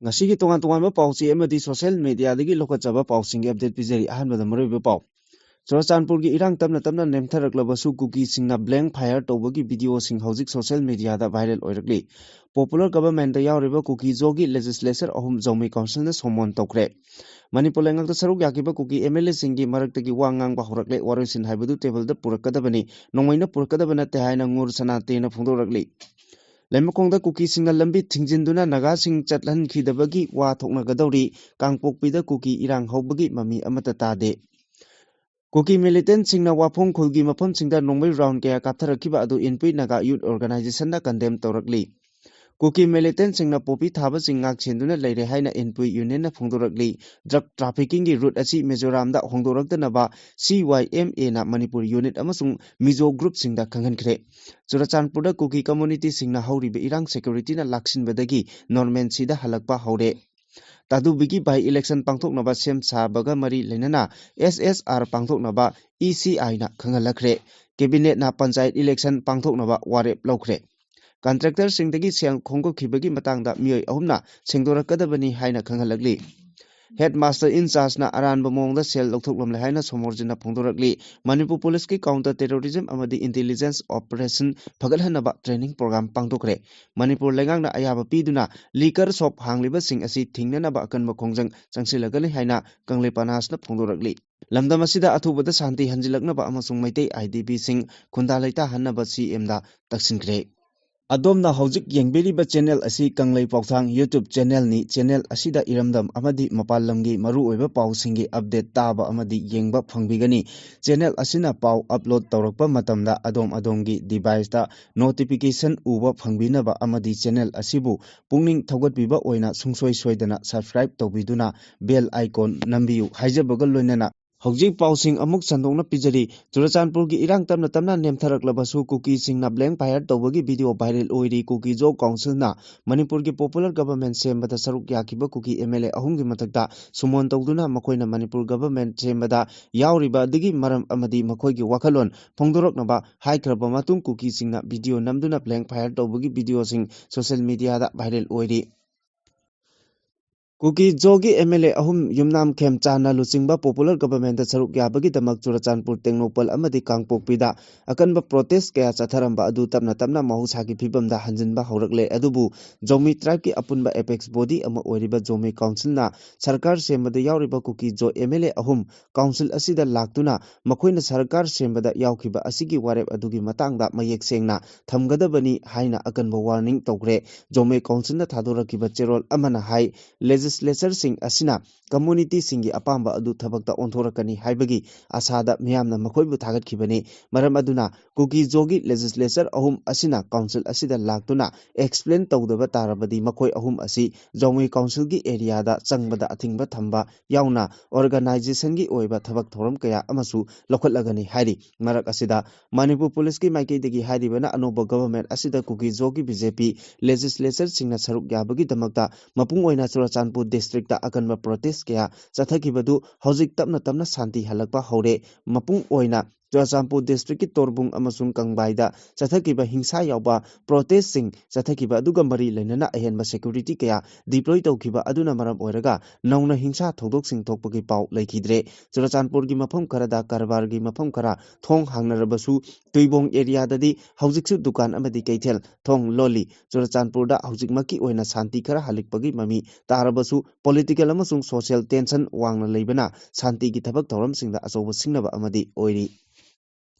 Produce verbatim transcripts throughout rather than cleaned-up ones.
ꯉꯁꯤꯒꯤ ꯇꯣꯉꯥꯟ ꯇꯣꯉꯥꯟꯕ ꯄꯥꯎꯆꯦ ꯑꯃꯗꯤ social mediaꯗꯒꯤ ꯂꯧꯈꯠꯆꯕ ꯄꯥꯎꯁꯤꯡꯒꯤ update ꯄꯤꯖꯔꯤ꯫ ꯑꯍꯥꯟꯕꯗ ꯃꯔꯨꯑꯣꯏꯕ ꯄꯥꯎ꯫ ꯆꯨꯔꯥꯆꯥꯟꯄꯨꯔꯒꯤ ꯏꯔꯥꯡ ꯇꯞꯅ ꯇꯞꯅ ꯅꯦꯝꯊꯔꯛꯂꯕꯁꯨ ꯀꯨꯀꯤꯁꯤꯡꯅ blank fire ꯇꯧꯕꯒꯤ videoꯁꯤꯡ ꯍꯧꯖꯤꯛ social mediaꯗ viral ꯑꯣꯏꯔꯛꯂꯤ꯫ Popular governmentꯇ ꯌꯥꯎꯔꯤꯕ ꯀꯨꯀꯤ ꯖꯣꯒꯤ legislature ꯑꯍꯨꯝ ꯖꯧꯃꯤ councilꯅ ꯁꯣꯃꯣꯟ ꯇꯧꯈ꯭ꯔꯦ꯫ ꯃꯅꯤꯄꯨꯔ ꯂꯩꯉꯥꯛꯇ ꯁꯔꯨꯛ ꯌꯥꯈꯤꯕ ꯀꯨꯀꯤ MLAꯁꯤꯡꯒꯤ ꯃꯔꯛꯇꯒꯤ ꯋꯥ ꯉꯥꯡꯕ ꯍꯧꯔꯛꯂꯦ꯫ ꯋꯥꯔꯣꯏꯁꯤꯟ ꯍꯥꯏꯕꯗꯨ ꯇꯦꯕꯜꯗ ꯄꯨꯔꯛꯀꯗꯕꯅꯤ, ꯅꯣꯡꯃꯩꯅ ꯄꯨꯔꯛꯀꯗꯕ ꯅꯠꯇꯦ ꯍꯥꯏꯅ ꯉꯨꯔ ꯁꯅꯥꯇꯦꯅ ꯐꯣꯡꯗꯣꯔꯛꯂꯤ꯫ ꯂꯩꯃꯈꯣꯡꯗ ꯀꯨꯀꯤꯁꯤꯡꯅ ꯂꯝꯕꯤ ꯊꯤꯡꯖꯤꯟꯗꯨꯅ ꯅꯥꯒꯥꯁꯤꯡ ꯆꯠꯍꯟꯈꯤꯗꯕꯒꯤ ꯋꯥ ꯊꯣꯛꯅꯒꯗꯧꯔꯤ꯫ ꯀꯥꯡꯄꯣꯛꯄꯤꯗ ꯀꯨꯀꯤ ꯏꯔꯥꯡ ꯍꯧꯕꯒꯤ ꯃꯃꯤ ꯑꯃꯠꯇ ꯇꯥꯗꯦ꯫ ꯀꯨꯀꯤ militantꯁꯤꯡꯅ ꯋꯥꯐꯣꯡ ꯈꯨꯜꯒꯤ ꯃꯐꯝꯁꯤꯡꯗ ꯅꯣꯡꯃꯩ round ꯀꯌꯥ ꯀꯥꯞꯊꯔꯛꯈꯤꯕ ꯑꯗꯨ ꯏꯟꯄꯨꯏ ꯅꯥꯒꯥ Youth Organisationꯅ condemn ꯇꯧꯔꯛꯂꯤ꯫ ꯀꯨꯀꯤ militantꯁꯤꯡꯅ ꯄꯣꯄꯤ ꯊꯥꯕꯁꯤꯡ ꯉꯥꯛ ꯁꯦꯟꯗꯨꯅ ꯂꯩꯔꯦ ꯍꯥꯏꯅ ꯏꯟꯄꯨꯏ unionꯅ ꯐꯣꯡꯗꯣꯔꯛꯂꯤ꯫ Drug traffickingꯒꯤ route ꯑꯁꯤ ꯃꯤꯖꯣꯔꯥꯝꯗ ꯍꯣꯡꯗꯣꯔꯛꯇꯅꯕ CYMAꯅ ꯃꯅꯤꯄꯨꯔ unit ꯑꯃꯁꯨꯡ ꯃꯤꯖꯣ groupꯁꯤꯡꯗ ꯈꯪꯍꯟꯈ꯭ꯔꯦ꯫ ꯆꯨꯔꯆꯥꯟꯄꯨꯔꯗ ꯀꯨꯀꯤ communityꯁꯤꯡꯅ ꯍꯧꯔꯤꯕ ꯏꯔꯥꯡ securityꯅ ꯂꯥꯛꯁꯤꯟꯕꯗꯒꯤ normalcyꯗ ꯍꯜꯂꯛꯄ ꯍꯧꯔꯦ꯫ ꯇꯥꯗꯨꯕꯤꯒꯤ by election ꯄꯥꯡꯊꯣꯛꯅꯕ ꯁꯦꯝ ꯁꯥꯕꯒ ꯃꯔꯤ ꯂꯩꯅꯅ SSR ꯄꯥꯡꯊꯣꯛꯅꯕ ECIꯅ ꯈꯪꯍꯜꯂꯛꯈ꯭ꯔꯦ꯫ Cabinetꯅ ꯄꯟꯆꯥꯌꯠ election ꯄꯥꯡꯊꯣꯛꯅꯕ ꯋꯥꯔꯦꯞ ꯂꯧꯈ꯭ꯔꯦ꯫ Contractorꯁꯤꯡꯗꯒꯤ ꯁꯦꯜ ꯈꯣꯝꯒꯠꯈꯤꯕꯒꯤ ꯃꯇꯥꯡꯗ ꯃꯤꯑꯣꯏ ꯑꯍꯨꯝꯅ ꯁꯦꯡꯗꯣꯔꯛꯀꯗꯕꯅꯤ ꯍꯥꯏꯅ ꯈꯪꯍꯜꯂꯛꯂꯤ꯫ Headmaster in chargeꯅ ꯑꯔꯥꯟꯕ ꯃꯑꯣꯡꯗ ꯁꯦꯜ ꯂꯧꯊꯣꯛꯂꯝꯂꯦ ꯍꯥꯏꯅ ꯁꯣꯃꯣꯔꯖꯤꯟꯅ ꯐꯣꯡꯗꯣꯔꯛꯂꯤ꯫ ꯃꯅꯤꯄꯨꯔ policeꯀꯤ counter terrorism ꯑꯃꯗꯤ intelligence operation ꯐꯒꯠꯍꯟꯅꯕ training program ꯄꯥꯡꯊꯣꯛꯈ꯭ꯔꯦ꯫ ꯃꯅꯤꯄꯨꯔ ꯂꯩꯉꯥꯛꯅ ꯑꯌꯥꯕ ꯄꯤꯗꯨꯅ liquor shop ꯍꯥꯡꯂꯤꯕꯁꯤꯡ ꯑꯁꯤ ꯊꯤꯡꯅꯅꯕ ꯑꯀꯟꯕ ꯈꯣꯡꯖꯪ ꯆꯪꯁꯤꯜꯂꯒꯅꯤ ꯍꯥꯏꯅ ꯀꯪꯂꯩꯄꯥꯅꯥꯁꯅ ꯐꯣꯡꯗꯣꯔꯛꯂꯤ꯫ ꯂꯝꯗꯝ ꯑꯁꯤꯗ ꯑꯊꯨꯕꯗ ꯁꯥꯟꯇꯤ ꯍꯟꯖꯤꯜꯂꯛꯅꯕ ꯑꯃꯁꯨꯡ ꯃꯩꯇꯩ IDPꯁꯤꯡ ꯈꯨꯟꯗꯥ ꯂꯩꯇꯥꯍꯟꯅꯕ CMꯗ ꯇꯛꯁꯤꯟꯈ꯭ꯔꯦ꯫ ꯑꯗꯣꯝꯅ ꯍꯧꯖꯤꯛ ꯌꯦꯡꯕꯤꯔꯤꯕ channel ꯑꯁꯤ ꯀꯪꯂꯩ ꯄꯥꯎꯊꯥꯡ YouTube channelꯅꯤ꯫ Channel ꯑꯁꯤꯗ ꯏꯔꯝꯗꯝ ꯑꯃꯗꯤ ꯃꯄꯥꯟ ꯂꯝꯒꯤ ꯃꯔꯨꯑꯣꯏꯕ ꯄꯥꯎꯁꯤꯡꯒꯤ update ꯇꯥꯕ ꯑꯃꯗꯤ ꯌꯦꯡꯕ ꯐꯪꯕꯤꯒꯅꯤ꯫ Channel ꯑꯁꯤꯅ ꯄꯥꯎ upload ꯇꯧꯔꯛꯄ ꯃꯇꯝꯗ ꯑꯗꯣꯝ ꯑꯗꯣꯝꯒꯤ deviceꯇ notification ꯎꯕ ꯐꯪꯕꯤꯅꯕ ꯑꯃꯗꯤ channel ꯑꯁꯤꯕꯨ ꯄꯨꯛꯅꯤꯡ ꯊꯧꯒꯠꯄꯤꯕ ꯑꯣꯏꯅ ꯁꯨꯡꯁꯣꯏ ꯁꯣꯏꯗꯅ subscribe ꯇꯧꯕꯤꯗꯨꯅ bell icon ꯅꯝꯕꯤꯌꯨ ꯍꯥꯏꯖꯕꯒ ꯂꯣꯏꯅꯅ ꯍꯧꯖꯤꯛ ꯄꯥꯎꯁꯤꯡ ꯑꯃꯨꯛ ꯁꯟꯗꯣꯛꯅ ꯄꯤꯖꯔꯤ꯫ ꯆꯨꯔꯆꯥꯟꯄꯨꯔꯒꯤ ꯏꯔꯥꯡ ꯇꯞꯅ ꯇꯞꯅ ꯅꯦꯝꯊꯔꯛꯂꯕꯁꯨ ꯀꯨꯀꯤꯁꯤꯡꯅ blank fire ꯇꯧꯕꯒꯤ video viral ꯑꯣꯏꯔꯤ꯫ ꯀꯨꯀꯤ ꯖꯣ councilꯅ ꯃꯅꯤꯄꯨꯔꯒꯤ popular government ꯁꯦꯝꯕꯗ ꯁꯔꯨꯛ ꯌꯥꯈꯤꯕ ꯀꯨꯀꯤ MLA ꯑꯍꯨꯝꯒꯤ ꯃꯊꯛꯇ ꯁꯨꯃꯣꯟ ꯇꯧꯗꯨꯅ ꯃꯈꯣꯏꯅ ꯃꯅꯤꯄꯨꯔ government ꯁꯦꯝꯕꯗ ꯌꯥꯎꯔꯤꯕ ꯑꯗꯨꯒꯤ ꯃꯔꯝ ꯑꯃꯗꯤ ꯃꯈꯣꯏꯒꯤ ꯋꯥꯈꯜꯂꯣꯟ ꯐꯣꯡꯗꯣꯔꯛꯅꯕ ꯍꯥꯏꯈ꯭ꯔꯕ ꯃꯇꯨꯡ ꯀꯨꯀꯤꯁꯤꯡꯅ video ꯅꯝꯗꯨꯅ blank fire ꯇꯧꯕꯒꯤ videoꯁꯤꯡ social mediaꯗ viral ꯑꯣꯏꯔꯤ꯫ ꯀꯨꯀꯤ ꯖꯣꯒꯤ ꯑꯦꯝ ꯑꯦꯜ ꯑꯦ ꯑꯍꯨꯝ, ꯌꯨꯝꯅꯥꯝ ꯈꯦꯝꯆꯥꯟꯅ ꯂꯨꯆꯤꯡꯕ ꯄꯣꯄꯨꯂꯔ ꯒꯚꯔꯟꯃꯦꯟꯠꯇ ꯁꯔꯨꯛ ꯌꯥꯕꯒꯤꯗꯃꯛ ꯆꯨꯔꯆꯥꯟꯄꯨꯔ, ꯇꯦꯡꯅꯧꯄꯜ ꯑꯃꯗꯤ ꯀꯥꯡꯄꯣꯛꯄꯤꯗ ꯑꯀꯟꯕ ꯄ꯭ꯔꯣꯇꯦꯁ ꯀꯌꯥ ꯆꯠꯊꯔꯝꯕ ꯑꯗꯨ ꯇꯞꯅ ꯇꯞꯅ ꯃꯍꯧꯁꯥꯒꯤ ꯐꯤꯕꯝꯗ ꯍꯟꯖꯤꯟꯕ ꯍꯧꯔꯛꯂꯦ꯫ ꯑꯗꯨꯕꯨ ꯖꯣꯃꯤ ꯇ꯭ꯔꯥꯏꯕꯀꯤ ꯑꯄꯨꯟꯕ ꯑꯦꯄꯦꯛꯁ ꯕꯣꯗꯤ ꯑꯃ ꯑꯣꯏꯔꯤꯕ ꯖꯣꯃꯤ ꯀꯥꯎꯟꯁꯤꯜꯅ ꯁꯔꯀꯥꯔ ꯁꯦꯝꯕꯗ ꯌꯥꯎꯔꯤꯕ ꯀꯨꯀꯤ ꯖꯣ ꯑꯦꯝ ꯑꯦꯜ ꯑꯦ ꯑꯍꯨꯝ ꯀꯥꯎꯟꯁꯤꯜ ꯑꯁꯤꯗ ꯂꯥꯛꯇꯨꯅ ꯃꯈꯣꯏꯅ ꯁꯔꯀꯥꯔ ꯁꯦꯝꯕꯗ ꯌꯥꯎꯈꯤꯕ ꯑꯁꯤꯒꯤ ꯋꯥꯔꯦꯞ ꯑꯗꯨꯒꯤ ꯃꯇꯥꯡꯗ ꯃꯌꯦꯛ ꯁꯦꯡꯅ ꯊꯝꯒꯗꯕꯅꯤ ꯍꯥꯏꯅ ꯑꯀꯟꯕ ꯋꯥꯔꯅꯤꯡ ꯇꯧꯈ꯭ꯔꯦ꯫ ꯖꯣꯃꯤ ꯀꯥꯎꯟꯁꯤꯜꯅ ꯊꯥꯗꯣꯔꯛꯈꯤꯕ ꯆꯦꯔꯣꯜ ꯑꯃꯅ ꯍꯥꯏ, ꯂꯦꯖꯤꯁꯂꯦꯆꯔꯁꯤꯡ ꯑꯁꯤꯅ ꯀꯝꯃꯨꯅꯤꯇꯤꯁꯤꯡꯒꯤ ꯑꯄꯥꯝꯕ ꯑꯗꯨ ꯊꯕꯛꯇ ꯑꯣꯟꯊꯣꯔꯛꯀꯅꯤ ꯍꯥꯏꯕꯒꯤ ꯑꯁꯥꯗ ꯃꯤꯌꯥꯝꯅ ꯃꯈꯣꯏꯕꯨ ꯊꯥꯒꯠꯈꯤꯕꯅꯤ꯫ ꯃꯔꯝ ꯑꯗꯨꯅ ꯀꯨꯀꯤ ꯖꯣꯒꯤ ꯂꯦꯖꯤꯁꯂꯦꯆꯔ ꯑꯍꯨꯝ ꯑꯁꯤꯅ ꯀꯥꯎꯟꯁꯤꯜ ꯑꯁꯤꯗ ꯂꯥꯛꯇꯨꯅ ꯑꯦꯛꯁꯄ꯭ꯂꯦꯟ ꯇꯧꯗꯕ ꯇꯥꯔꯕꯗꯤ ꯃꯈꯣꯏ ꯑꯍꯨꯝ ꯑꯁꯤ ꯖꯣꯃꯤ ꯀꯥꯎꯟꯁꯤꯜꯒꯤ ꯑꯦꯔꯤꯌꯥꯗ ꯆꯪꯕꯗ ꯑꯊꯤꯡꯕ ꯊꯝꯕ ꯌꯥꯎꯅ ꯑꯣꯔꯒꯅꯥꯏꯖꯦꯁꯟꯒꯤ ꯑꯣꯏꯕ ꯊꯕꯛ ꯊꯧꯔꯝ ꯀꯌꯥ ꯑꯃꯁꯨ ꯂꯧꯈꯠꯂꯒꯅꯤ ꯍꯥꯏꯔꯤ꯫ ꯃꯔꯛ ꯑꯁꯤꯗ ꯃꯅꯤꯄꯨꯔ ꯄꯨꯂꯤꯁꯀꯤ ꯃꯥꯏꯀꯩꯗꯒꯤ ꯍꯥꯏꯔꯤꯕꯅ ꯑꯅꯧꯕ ꯒꯚꯔꯟꯃꯦꯟꯠ ꯑꯁꯤꯗ ꯀꯨꯀꯤ ꯖꯣꯒꯤ ꯕꯤ ꯖꯦ ꯄꯤ ꯂꯦꯖꯤꯁꯂꯦꯆꯔꯁꯤꯡꯅ ꯁꯔꯨꯛ ꯌꯥꯕꯒꯤꯗꯃꯛꯇ ꯃꯄꯨꯡ ꯑꯣꯏꯅ ꯆꯨꯔꯆꯥꯟꯄꯨꯔ ꯗꯤꯁꯇ꯭ꯔꯤꯛꯇ ꯑꯀꯟꯕ ꯄ꯭ꯔꯣꯇꯦꯁ ꯀꯌꯥ ꯆꯠꯊꯈꯤꯕꯗꯨ ꯍꯧꯖꯤꯛ ꯇꯞꯅ ꯇꯞꯅ ꯁꯥꯟꯇꯤ ꯍꯜꯂꯛꯄ ꯍꯧꯔꯦ꯫ ꯃꯄꯨꯡ ꯑꯣꯏꯅ ꯆꯨꯔꯆꯥꯟꯄꯨꯔ ꯗꯤꯁꯇ꯭ꯔꯤꯛꯀꯤ ꯇꯣꯔꯕꯨꯡ ꯑꯃꯁꯨꯡ ꯀꯪꯕꯥꯏꯗ ꯆꯠꯊꯈꯤꯕ ꯍꯤꯡꯁꯥ ꯌꯥꯎꯕ ꯄ꯭ꯔꯣꯇꯦꯁꯁꯤꯡ ꯆꯠꯊꯈꯤꯕ ꯑꯗꯨꯒ ꯃꯔꯤ ꯂꯩꯅꯅ ꯑꯍꯦꯟꯕ ꯁꯦꯀ꯭ꯌꯨꯔꯤꯇꯤ ꯀꯌꯥ ꯗꯤꯄ꯭ꯂꯣꯏ ꯇꯧꯈꯤꯕ ꯑꯗꯨꯅ ꯃꯔꯝ ꯑꯣꯏꯔꯒ ꯅꯧꯅ ꯍꯤꯡꯁꯥ ꯊꯧꯗꯣꯛꯁꯤꯡ ꯊꯣꯛꯄꯒꯤ ꯄꯥꯎ ꯂꯩꯈꯤꯗ꯭ꯔꯦ꯫ ꯆꯨꯔꯆꯥꯟꯄꯨꯔꯒꯤ ꯃꯐꯝ ꯈꯔꯗ ꯀꯔꯕꯥꯔꯒꯤ ꯃꯐꯝ ꯈꯔ ꯊꯣꯡ ꯍꯥꯡꯅꯔꯕꯁꯨ, ꯇꯨꯏꯕꯣꯡ ꯑꯦꯔꯤꯌꯥꯗꯗꯤ ꯍꯧꯖꯤꯛꯁꯨ ꯗꯨꯀꯥꯟ ꯑꯃꯗꯤ ꯀꯩꯊꯦꯜ ꯊꯣꯡ ꯂꯣꯜꯂꯤ꯫ ꯆꯨꯔꯆꯥꯟꯄꯨꯔꯗ ꯍꯧꯖꯤꯛꯃꯛꯀꯤ ꯑꯣꯏꯅ ꯁꯥꯟꯇꯤ ꯈꯔ ꯍꯜꯂꯛꯄꯒꯤ ꯃꯃꯤ ꯇꯥꯔꯕꯁꯨ, ꯄꯣꯂꯤꯇꯤꯀꯦꯜ ꯑꯃꯁꯨꯡ ꯁꯣꯁꯤꯌꯦꯜ ꯇꯦꯟꯁꯟ ꯋꯥꯡꯅ ꯂꯩꯕꯅ ꯁꯥꯟꯇꯤꯒꯤ ꯊꯕꯛ ꯊꯧꯔꯝꯁꯤꯡꯗ ꯑꯆꯧꯕ ꯁꯤꯡꯅꯕ ꯑꯃꯗꯤ ꯑꯣꯏꯔꯤ꯫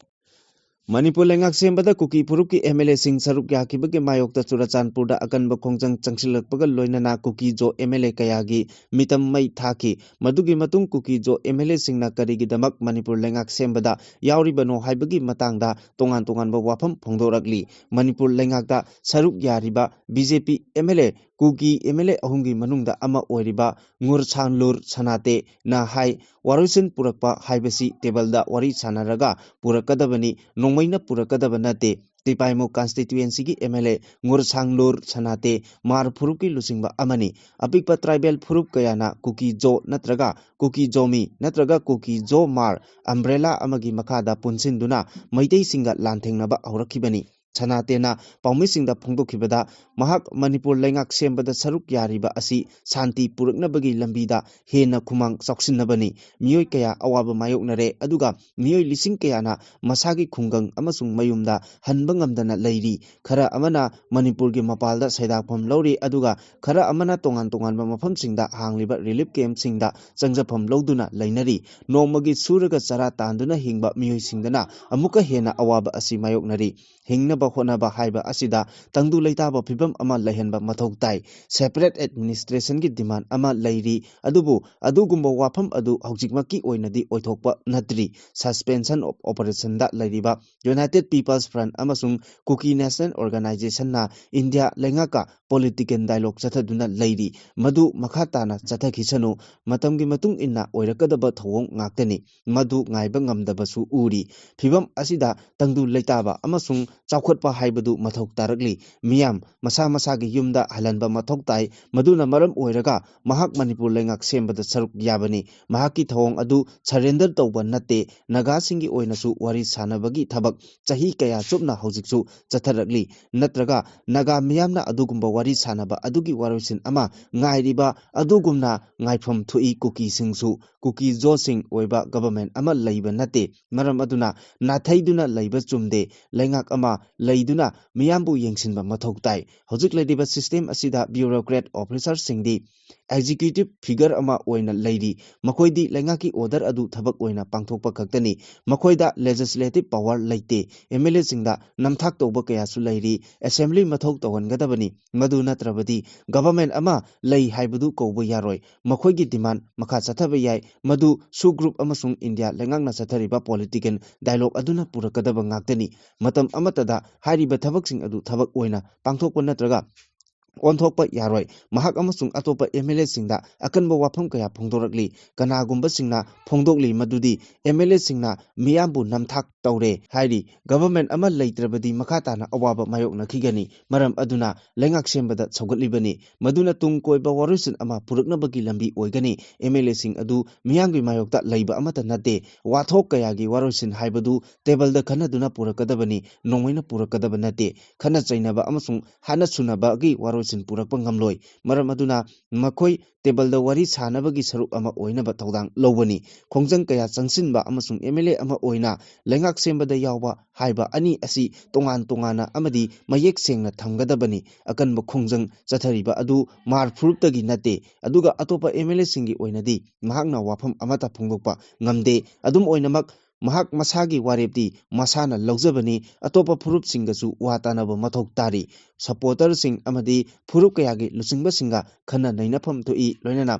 ꯃꯅꯤꯄꯨꯔ ꯂꯩꯉꯥꯛ ꯁꯦꯝꯕꯗ ꯀꯨꯀꯤ ꯐꯨꯔꯨꯞꯀꯤ ꯑꯦꯝ ꯑꯦꯜ ꯑꯦꯁꯤꯡ ꯁꯔꯨꯛ ꯌꯥꯈꯤꯕꯒꯤ ꯃꯥꯌꯣꯛꯇ ꯆꯨꯔꯆꯥꯟꯄꯨꯔꯗ ꯑꯀꯟꯕ ꯈꯣꯡꯖꯪ ꯆꯪꯁꯤꯜꯂꯛꯄꯒ ꯂꯣꯏꯅꯅ ꯀꯨꯀꯤ ꯖꯣ ꯑꯦꯝ ꯑꯦꯜ ꯑꯦ ꯀꯌꯥꯒꯤ ꯃꯤꯇꯝ ꯃꯩ ꯊꯥꯈꯤ꯫ ꯃꯗꯨꯒꯤ ꯃꯇꯨꯡ ꯀꯨꯀꯤ ꯖꯣ ꯑꯦꯝ ꯑꯦꯜ ꯑꯦꯁꯤꯡꯅ ꯀꯔꯤꯒꯤꯗꯃꯛ ꯃꯅꯤꯄꯨꯔ ꯂꯩꯉꯥꯛ ꯁꯦꯝꯕꯗ ꯌꯥꯎꯔꯤꯕꯅꯣ ꯍꯥꯏꯕꯒꯤ ꯃꯇꯥꯡꯗ ꯇꯣꯉꯥꯟ ꯇꯣꯉꯥꯟꯕ ꯋꯥꯐꯝ ꯐꯣꯡꯗꯣꯔꯛꯂꯤ꯫ ꯃꯅꯤꯄꯨꯔ ꯂꯩꯉꯥꯛꯇ ꯁꯔꯨꯛ ꯌꯥꯔꯤꯕ B J P M L ꯑꯦ, ꯀꯨꯀꯤ ꯑꯦꯝ ꯑꯦꯜ ꯑꯦ ꯑꯍꯨꯝꯒꯤ ꯃꯅꯨꯡꯗ ꯑꯃ ꯑꯣꯏꯔꯤꯕ ꯉꯨꯔꯁꯥꯡꯂꯨꯔ ꯁꯅꯥꯇꯦꯅ ꯍꯥꯏ, ꯋꯥꯔꯣꯏꯁꯤꯟ ꯄꯨꯔꯛꯄ ꯍꯥꯏꯕꯁꯤ ꯇꯦꯕꯜꯗ ꯋꯥꯔꯤ ꯁꯥꯟꯅꯔꯒ ꯄꯨꯔꯛꯀꯗꯕꯅꯤ, ꯅꯣꯡꯃꯩꯅ ꯄꯨꯔꯛꯀꯗꯕ ꯅꯠꯇꯦ꯫ ꯇꯤꯄꯥꯏꯃꯨ ꯀꯟꯁꯇꯤꯇ꯭ꯌꯨꯑꯦꯟꯁꯤꯒꯤ ꯑꯦꯝ ꯑꯦꯜ ꯑꯦ ꯉꯨꯔꯁꯥꯡꯂꯨꯔ ꯁꯅꯥꯇꯦ ꯃꯥꯔ ꯐꯨꯔꯨꯞꯀꯤ ꯂꯨꯆꯤꯡꯕ ꯑꯃꯅꯤ꯫ ꯑꯄꯤꯛꯄ ꯇ꯭ꯔꯥꯏꯕꯦꯜ ꯐꯨꯔꯨꯞ ꯀꯌꯥꯅ ꯀꯨꯀꯤ ꯖꯣ ꯅꯠꯇ꯭ꯔꯒ ꯀꯨꯀꯤ ꯖꯣꯃꯤ ꯅꯠꯇ꯭ꯔꯒ ꯀꯨꯀꯤ ꯖꯣ ꯃꯥꯔ ꯑꯝꯕ꯭ꯔꯦꯂꯥ ꯑꯃꯒꯤ ꯃꯈꯥꯗ ꯄꯨꯟꯁꯤꯟꯗꯨꯅ ꯃꯩꯇꯩꯁꯤꯡꯒ ꯂꯥꯟꯊꯦꯡꯅꯕ ꯍꯧꯔꯛꯈꯤꯕꯅꯤ꯫ ꯁꯅꯥꯇꯦꯟꯅ ꯄꯥꯎꯃꯤꯁꯤꯡꯗ ꯐꯣꯡꯗꯣꯛꯈꯤꯕꯗ, ꯃꯍꯥꯛ ꯃꯅꯤꯄꯨꯔ ꯂꯩꯉꯥꯛ ꯁꯦꯝꯕꯗ ꯁꯔꯨꯛ ꯌꯥꯔꯤꯕ ꯑꯁꯤ ꯁꯥꯟꯇꯤ ꯄꯨꯔꯛꯅꯕꯒꯤ ꯂꯝꯕꯤꯗ ꯍꯦꯟꯅ ꯈꯨꯃꯥꯡ ꯆꯥꯎꯁꯤꯟꯅꯕꯅꯤ꯫ ꯃꯤꯑꯣꯏ ꯀꯌꯥ ꯑꯋꯥꯕ ꯃꯥꯌꯣꯛꯅꯔꯦ, ꯑꯗꯨꯒ ꯃꯤꯑꯣꯏ ꯂꯤꯁꯤꯡ ꯀꯌꯥꯅ ꯃꯁꯥꯒꯤ ꯈꯨꯡꯒꯪ ꯑꯃꯁꯨꯡ ꯃꯌꯨꯝꯗ ꯍꯟꯕ ꯉꯝꯗꯅ ꯂꯩꯔꯤ꯫ ꯈꯔ ꯑꯃꯅ ꯃꯅꯤꯄꯨꯔꯒꯤ ꯃꯄꯥꯜꯗ ꯁꯩꯗꯥꯛꯐꯝ ꯂꯧꯔꯤ, ꯑꯗꯨꯒ ꯈꯔ ꯑꯃꯅ ꯇꯣꯉꯥꯟ ꯇꯣꯉꯥꯟꯕ ꯃꯐꯝꯁꯤꯡꯗ ꯍꯥꯡꯂꯤꯕ ꯔꯤꯂꯤꯐ ꯀꯦꯝꯞꯁꯤꯡꯗ ꯆꯪꯖꯐꯝ ꯂꯧꯗꯨꯅ ꯂꯩꯅꯔꯤ꯫ ꯅꯣꯡꯃꯒꯤ ꯁꯨꯔꯒ ꯆꯔꯥ ꯇꯥꯟꯗꯨꯅ ꯍꯤꯡꯕ ꯃꯤꯑꯣꯏꯁꯤꯡꯗꯅ ꯑꯃꯨꯛꯀ ꯍꯦꯟꯅ ꯑꯋꯥꯕ ꯑꯁꯤ ꯃꯥꯌꯣꯛꯅꯔꯤ꯫ ꯍꯤꯡꯅꯕ ꯍꯣꯠꯅꯕ ꯍꯥꯏꯕ ꯑꯁꯤꯗ ꯇꯪꯗꯨ ꯂꯩꯇꯥꯕ ꯐꯤꯕꯝ ꯑꯃ ꯂꯩꯍꯟꯕ ꯃꯊꯧ ꯇꯥꯏ꯫ ꯁꯦꯄꯔꯦꯠ ꯑꯦꯗꯃꯤꯅꯤꯁꯇ꯭ꯔꯦꯁꯟꯒꯤ ꯗꯤꯃꯥꯟ ꯑꯃ ꯂꯩꯔꯤ, ꯑꯗꯨꯕꯨ ꯑꯗꯨꯒꯨꯝꯕ ꯋꯥꯐꯝ ꯑꯗꯨ ꯍꯧꯖꯤꯛꯃꯛꯀꯤ ꯑꯣꯏꯅꯗꯤ ꯑꯣꯏꯊꯣꯛꯄ ꯅꯠꯇ꯭ꯔꯤ꯫ ꯁꯁꯄꯦꯟꯁꯟ ꯑꯣꯐ ꯑꯣꯄꯔꯦꯁꯟꯗ ꯂꯩꯔꯤꯕ ꯌꯨꯅꯥꯏꯇꯦꯠ ꯄꯤꯄꯜꯁ ꯐ꯭ꯔꯟꯠ ꯑꯃꯁꯨꯡ ꯀꯨꯀꯤ ꯅꯦꯁꯅꯦꯜ ꯑꯣꯔꯒꯅꯥꯏꯖꯦꯁꯟꯅ ꯏꯟꯗꯤꯌꯥ ꯂꯩꯉꯥꯛꯀ ꯄꯣꯂꯤꯇꯤꯀꯦꯜ ꯗꯥꯏꯂꯣꯒ ꯆꯠꯊꯗꯨꯅ ꯂꯩꯔꯤ꯫ ꯃꯗꯨ ꯃꯈꯥ ꯇꯥꯅ ꯆꯠꯊꯈꯤꯁꯅꯨ꯫ ꯃꯇꯝꯒꯤ ꯃꯇꯨꯡ ꯏꯟꯅ ꯑꯣꯏꯔꯛꯀꯗꯕ ꯊꯧꯑꯣꯡ ꯉꯥꯛꯇꯅꯤ꯫ ꯃꯗꯨ ꯉꯥꯏꯕ ꯉꯝꯗꯕꯁꯨ ꯎꯔꯤ꯫ ꯐꯤꯕꯝ ꯑꯁꯤꯗ ꯇꯪꯗꯨ ꯂꯩꯇꯥꯕ ꯑꯃꯁꯨꯡ ꯆꯥꯎꯈꯠꯄ ꯍꯥꯏꯕꯗꯨ ꯃꯊꯧ ꯇꯥꯔꯛꯂꯤ꯫ ꯃꯤꯌꯥꯝ ꯃꯁꯥ ꯃꯁꯥꯒꯤ ꯌꯨꯝꯗ ꯍꯜꯍꯟꯕ ꯃꯊꯧ ꯇꯥꯏ꯫ ꯃꯗꯨꯅ ꯃꯔꯝ ꯑꯣꯏꯔꯒ ꯃꯍꯥꯛ ꯃꯅꯤꯄꯨꯔ ꯂꯩꯉꯥꯛ ꯁꯦꯝꯕꯗ ꯁꯔꯨꯛ ꯌꯥꯕꯅꯤ꯫ ꯃꯍꯥꯛꯀꯤ ꯊꯧꯑꯣꯡ ꯑꯗꯨ ꯁꯔꯦꯟꯗꯔ ꯇꯧꯕ ꯅꯠꯇꯦ꯫ ꯅꯥꯒꯥꯁꯤꯡꯒꯤ ꯑꯣꯏꯅꯁꯨ ꯋꯥꯔꯤ ꯁꯥꯅꯕꯒꯤ ꯊꯕꯛ ꯆꯍꯤ ꯀꯌꯥ ꯆꯨꯞꯅ ꯍꯧꯖꯤꯛꯁꯨ ꯆꯠꯊꯔꯛꯂꯤ꯫ ꯅꯠꯇ꯭ꯔꯒ ꯅꯥꯒꯥ ꯃꯤꯌꯥꯝꯅ ꯑꯗꯨꯒꯨꯝꯕ ꯋꯥꯔꯤ ꯁꯥꯅꯕ ꯑꯗꯨꯒꯤ ꯋꯥꯔꯣꯏꯁꯤꯟ ꯑꯃ ꯉꯥꯏꯔꯤꯕ ꯑꯗꯨꯒꯨꯝꯅ ꯉꯥꯏꯐꯝ ꯊꯣꯛꯏ꯫ ꯀꯨꯀꯤꯁꯤꯡꯁꯨ ꯀꯨꯀꯤ ꯖꯣꯁꯤꯡ ꯑꯣꯏꯕ ꯒꯚꯔꯟꯃꯦꯟꯠ ꯑꯃ ꯂꯩꯕ ꯅꯠꯇꯦ꯫ ꯃꯔꯝ ꯑꯗꯨꯅ ꯅꯥꯊꯩꯗꯨꯅ ꯂꯩꯕ ꯆꯨꯝꯗꯦ꯫ ꯂꯩꯉꯥꯛ ꯑꯃ ꯂꯩꯗꯨꯅ ꯃꯤꯌꯥꯝꯕꯨ ꯌꯦꯡꯁꯤꯟꯕ ꯃꯊꯧ ꯇꯥꯏ꯫ ꯍꯧꯖꯤꯛ ꯂꯩꯔꯤꯕ ꯁꯤꯁꯇꯦꯝ ꯑꯁꯤꯗ ꯕ꯭ꯌꯨꯔꯣꯀ꯭ꯔꯦꯠ ꯑꯣꯐꯤꯁꯔꯁꯤꯡꯗꯤ ꯑꯦꯛꯖꯤꯀ꯭ꯌꯨꯇꯤꯚ ꯐꯤꯒꯔ ꯑꯃ ꯑꯣꯏꯅ ꯂꯩꯔꯤ꯫ ꯃꯈꯣꯏꯗꯤ ꯂꯩꯉꯥꯛꯀꯤ ꯑꯣꯔꯗꯔ ꯑꯗꯨ ꯊꯕꯛ ꯑꯣꯏꯅ ꯄꯥꯡꯊꯣꯛꯄ ꯈꯛꯇꯅꯤ꯫ ꯃꯈꯣꯏꯗ ꯂꯦꯖꯤꯁꯂꯦꯇꯤꯚ ꯄꯥꯋꯔ ꯂꯩꯇꯦ꯫ ꯑꯦꯝ ꯑꯦꯜ ꯑꯦꯁꯤꯡꯗ ꯅꯝꯊꯥꯛ ꯇꯧꯕ ꯀꯌꯥꯁꯨ ꯂꯩꯔꯤ꯫ ꯑꯦꯁꯦꯝꯕ꯭ꯂꯤ ꯃꯊꯧ ꯇꯧꯍꯟꯒꯗꯕꯅꯤ꯫ ꯃꯗꯨ ꯅꯠꯇ꯭ꯔꯕꯗꯤ ꯒꯚꯔꯟꯃꯦꯟꯠ ꯑꯃ ꯂꯩ ꯍꯥꯏꯕꯗꯨ ꯀꯧꯕ ꯌꯥꯔꯣꯏ꯫ ꯃꯈꯣꯏꯒꯤ ꯗꯤꯃꯥꯟ ꯃꯈꯥ ꯆꯠꯊꯕ ꯌꯥꯏ꯫ ꯃꯗꯨ ꯁꯨ ꯒ꯭ꯔꯨꯞ ꯑꯃꯁꯨꯡ ꯏꯟꯗꯤꯌꯥ ꯂꯩꯉꯥꯛꯅ ꯆꯠꯊꯔꯤꯕ ꯄꯣꯂꯤꯇꯤꯀꯦꯜ ꯗꯥꯏꯂꯣꯒ ꯑꯗꯨꯅ ꯄꯨꯔꯛꯀꯗꯕ ꯉꯥꯛꯇꯅꯤ꯫ ꯃꯇꯝ ꯑꯃꯠꯇꯗ ꯍꯥꯏꯔꯤꯕ ꯊꯕꯛꯁꯤꯡ ꯑꯗꯨ ꯊꯕꯛ ꯑꯣꯏꯅ ꯄꯥꯡꯊꯣꯛꯄ ꯅꯠꯇ꯭ꯔꯒ ꯑꯣꯟꯊꯣꯛꯄ ꯌꯥꯔꯣꯏ꯫ ꯃꯍꯥꯛ ꯑꯃꯁꯨꯡ ꯑꯇꯣꯞꯄ ꯑꯦꯝ ꯑꯦꯜ ꯑꯦꯁꯤꯡꯗ ꯑꯀꯟꯕ ꯋꯥꯐꯝ ꯀꯌꯥ ꯐꯣꯡꯗꯣꯔꯛꯂꯤ꯫ ꯀꯅꯥꯒꯨꯝꯕꯁꯤꯡꯅ ꯐꯣꯡꯗꯣꯛꯂꯤ ꯃꯗꯨꯗꯤ ꯑꯦꯝ ꯑꯦꯜ ꯑꯦꯁꯤꯡꯅ ꯃꯤꯌꯥꯝꯕꯨ ꯅꯝꯊꯥꯛ ꯇꯧꯔꯦ ꯍꯥꯏꯔꯤ꯫ ꯒꯚꯔꯟꯃꯦꯟꯠ ꯑꯃ ꯂꯩꯇ꯭ꯔꯕꯗꯤ ꯃꯈꯥ ꯇꯥꯅ ꯑꯋꯥꯕ ꯃꯥꯌꯣꯛꯅꯈꯤꯒꯅꯤ꯫ ꯃꯔꯝ ꯑꯗꯨꯅ ꯂꯩꯉꯥꯛ ꯁꯦꯝꯕꯗ ꯁꯧꯒꯠꯂꯤꯕꯅꯤ꯫ ꯃꯗꯨꯅ ꯇꯨꯡ ꯀꯣꯏꯕ ꯋꯥꯔꯣꯏꯁꯤꯟ ꯑꯃ ꯄꯨꯔꯛꯅꯕꯒꯤ ꯂꯝꯕꯤ ꯑꯣꯏꯒꯅꯤ꯫ ꯑꯦꯝ ꯑꯦꯜ ꯑꯦꯁꯤꯡ ꯑꯗꯨ ꯃꯤꯌꯥꯝꯒꯤ ꯃꯥꯌꯣꯛꯇ ꯂꯩꯕ ꯑꯃꯠꯇ ꯅꯠꯇꯦ꯫ ꯋꯥꯊꯣꯛ ꯀꯌꯥꯒꯤ ꯋꯥꯔꯣꯏꯁꯤꯟ ꯍꯥꯏꯕꯗꯨ ꯇꯦꯕꯜꯗ ꯈꯟꯅꯗꯨꯅ ꯄꯨꯔꯛꯀꯗꯕꯅꯤ, ꯅꯣꯡꯃꯩꯅ ꯄꯨꯔꯛꯀꯗꯕ ꯅꯠꯇꯦ꯫ ꯈꯠꯅ ꯆꯩꯅꯕ ꯑꯃꯁꯨꯡ ꯍꯥꯠꯅ ꯁꯨꯅꯕꯒꯤ ꯋꯥꯔꯣꯏꯁꯤꯟ ꯄꯨꯔꯛꯄ ꯉꯝꯂꯣꯏ꯫ ꯃꯔꯝ ꯑꯗꯨꯅ ꯃꯈꯣꯏ ꯇꯦꯕꯜꯗ ꯋꯥꯔꯤ ꯁꯥꯅꯕꯒꯤ ꯁꯔꯨꯛ ꯑꯃ ꯑꯣꯏꯅꯕ ꯊꯧꯗꯥꯡ ꯂꯧꯕꯅꯤ꯫ ꯈꯣꯡꯖꯪ ꯀꯌꯥ ꯆꯪꯁꯤꯟꯕ ꯑꯃꯁꯨꯡ ꯑꯦꯝ ꯑꯦꯜ ꯑꯦ ꯑꯃ ꯑꯣꯏꯅ ꯂꯩꯉꯥꯛ ꯁꯦꯝꯕꯗ ꯌꯥꯎꯕ ꯍꯥꯏꯕ ꯑꯅꯤ ꯑꯁꯤ ꯇꯣꯉꯥꯟ ꯇꯣꯉꯥꯟꯅ ꯑꯃꯗꯤ ꯃꯌꯦꯛ ꯁꯦꯡꯅ ꯊꯝꯒꯗꯕꯅꯤ꯫ ꯑꯀꯟꯕ ꯈꯣꯡꯖꯪ ꯆꯠꯊꯔꯤꯕ ꯑꯗꯨ ꯃꯥꯔ ꯐꯨꯔꯨꯞꯇꯒꯤ ꯅꯠꯇꯦ, ꯑꯗꯨꯒ ꯑꯇꯣꯞꯄ ꯑꯦꯝ ꯑꯦꯜ ꯑꯦꯁꯤꯡꯒꯤ ꯑꯣꯏꯅꯗꯤ ꯃꯍꯥꯛꯅ ꯋꯥꯐꯝ ꯑꯃꯠꯇ ꯐꯣꯡꯗꯣꯛꯄ ꯉꯝꯗꯦ꯫ ꯑꯗꯨꯝ ꯑꯣꯏꯅꯃꯛ, ꯃꯍꯥꯛ ꯃꯁꯥꯒꯤ ꯋꯥꯔꯦꯞꯇꯤ ꯃꯁꯥꯅ ꯂꯧꯖꯕꯅꯤ꯫ ꯑꯇꯣꯞꯄ ꯐꯨꯔꯨꯞꯁꯤꯡꯒꯁꯨ ꯋꯥ ꯇꯥꯅꯕ ꯃꯊꯧ ꯇꯥꯔꯤ꯫ ꯁꯄꯣꯔꯇꯔꯁꯤꯡ ꯑꯃꯗꯤ ꯐꯨꯔꯨꯞ ꯀꯌꯥꯒꯤ ꯂꯨꯆꯤꯡꯕꯁꯤꯡꯒ ꯈꯟꯅ ꯅꯩꯅꯐꯝ ꯊꯣꯛꯏ꯫ ꯂꯣꯏꯅꯅ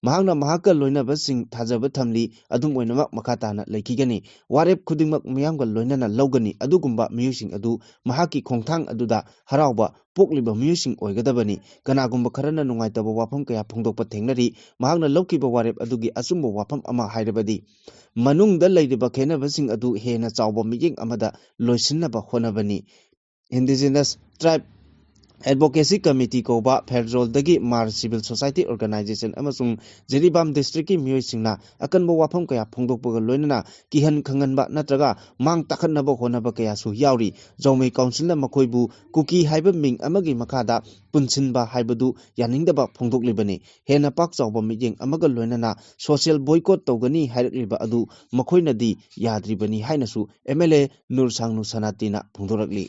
ꯃꯍꯥꯛꯅ ꯃꯍꯥꯛꯀ ꯂꯣꯏꯅꯕꯁꯤꯡ ꯊꯥꯖꯕ ꯊꯝꯂꯤ꯫ ꯑꯗꯨꯝ ꯑꯣꯏꯅꯃꯛ, ꯃꯈꯥ ꯇꯥꯅ ꯂꯩꯈꯤꯒꯅꯤ꯫ ꯋꯥꯔꯦꯞ ꯈꯨꯗꯤꯡꯃꯛ ꯃꯤꯌꯥꯝꯒ ꯂꯣꯏꯅꯅ ꯂꯧꯒꯅꯤ꯫ ꯑꯗꯨꯒꯨꯝꯕ ꯃꯤꯑꯣꯏꯁꯤꯡ ꯑꯗꯨ ꯃꯍꯥꯛꯀꯤ ꯈꯣꯡꯊꯥꯡ ꯑꯗꯨꯗ ꯍꯔꯥꯎꯕ ꯄꯣꯛꯂꯤꯕ ꯃꯤꯑꯣꯏꯁꯤꯡ ꯑꯣꯏꯒꯗꯕꯅꯤ꯫ ꯀꯅꯥꯒꯨꯝꯕ ꯈꯔꯅ ꯅꯨꯡꯉꯥꯏꯇꯕ ꯋꯥꯐꯝ ꯀꯌꯥ ꯐꯣꯡꯗꯣꯛꯄ ꯊꯦꯡꯅꯔꯤ꯫ ꯃꯍꯥꯛꯅ ꯂꯧꯈꯤꯕ ꯋꯥꯔꯦꯞ ꯑꯗꯨꯒꯤ ꯑꯆꯨꯝꯕ ꯋꯥꯐꯝ ꯑꯃ ꯍꯥꯏꯔꯕꯗꯤ, ꯃꯅꯨꯡꯗ ꯂꯩꯔꯤꯕ ꯈꯦꯠꯅꯕꯁꯤꯡ ꯑꯗꯨ ꯍꯦꯟꯅ ꯆꯥꯎꯕ ꯃꯤꯠꯌꯦꯡ ꯑꯃꯗ ꯂꯣꯏꯁꯤꯟꯅꯕ ꯍꯣꯠꯅꯕꯅꯤ꯫ Indigenous Tribe Advocacy Committee ꯀꯧꯕ ꯐꯦꯗꯔꯦꯜꯗꯒꯤ ꯃꯥꯔ ꯁꯤꯚꯤꯜ ꯁꯣꯁꯥꯏꯇꯤ ꯑꯣꯔꯒꯅꯥꯏꯖꯦꯁꯟ ꯑꯃꯁꯨꯡ ꯖꯤꯔꯤꯕꯥꯝ ꯗꯤꯁꯇ꯭ꯔꯤꯛꯀꯤ ꯃꯤꯑꯣꯏꯁꯤꯡꯅ ꯑꯀꯟꯕ ꯋꯥꯐꯝ ꯀꯌꯥ ꯐꯣꯡꯗꯣꯛꯄꯒ ꯂꯣꯏꯅꯅ ꯀꯤꯍꯟ ꯈꯪꯍꯟꯕ ꯅꯠꯇ꯭ꯔꯒ ꯃꯥꯡ ꯇꯥꯛꯍꯟꯅꯕ ꯍꯣꯠꯅꯕ ꯀꯌꯥꯁꯨ ꯌꯥꯎꯔꯤ꯫ ꯖꯧꯃꯩ ꯀꯥꯎꯟꯁꯤꯜꯅ ꯃꯈꯣꯏꯕꯨ ꯀꯨꯀꯤ ꯍꯥꯏꯕ ꯃꯤꯡ ꯑꯃꯒꯤ ꯃꯈꯥꯗ ꯄꯨꯟꯁꯤꯟꯕ ꯍꯥꯏꯕꯗꯨ ꯌꯥꯅꯤꯡꯗꯕ ꯐꯣꯡꯗꯣꯛꯂꯤꯕꯅꯤ꯫ ꯍꯦꯟꯅ ꯄꯥꯛ ꯆꯥꯎꯕ ꯃꯤꯠꯌꯦꯡ ꯑꯃꯒ ꯂꯣꯏꯅꯅ ꯁꯣꯁꯤꯌꯦꯜ ꯕꯣꯏꯀꯣꯠ ꯇꯧꯒꯅꯤ ꯍꯥꯏꯔꯛꯂꯤꯕ ꯑꯗꯨ ꯃꯈꯣꯏꯅꯗꯤ ꯌꯥꯗ꯭ꯔꯤꯕꯅꯤ ꯍꯥꯏꯅꯁꯨ ꯑꯦꯝ ꯑꯦꯜ ꯑꯦ ꯅꯨꯔꯁꯥꯡꯅꯨ ꯁꯅꯥꯇꯤꯅ ꯐꯣꯡꯗꯣꯔꯛꯂꯤ꯫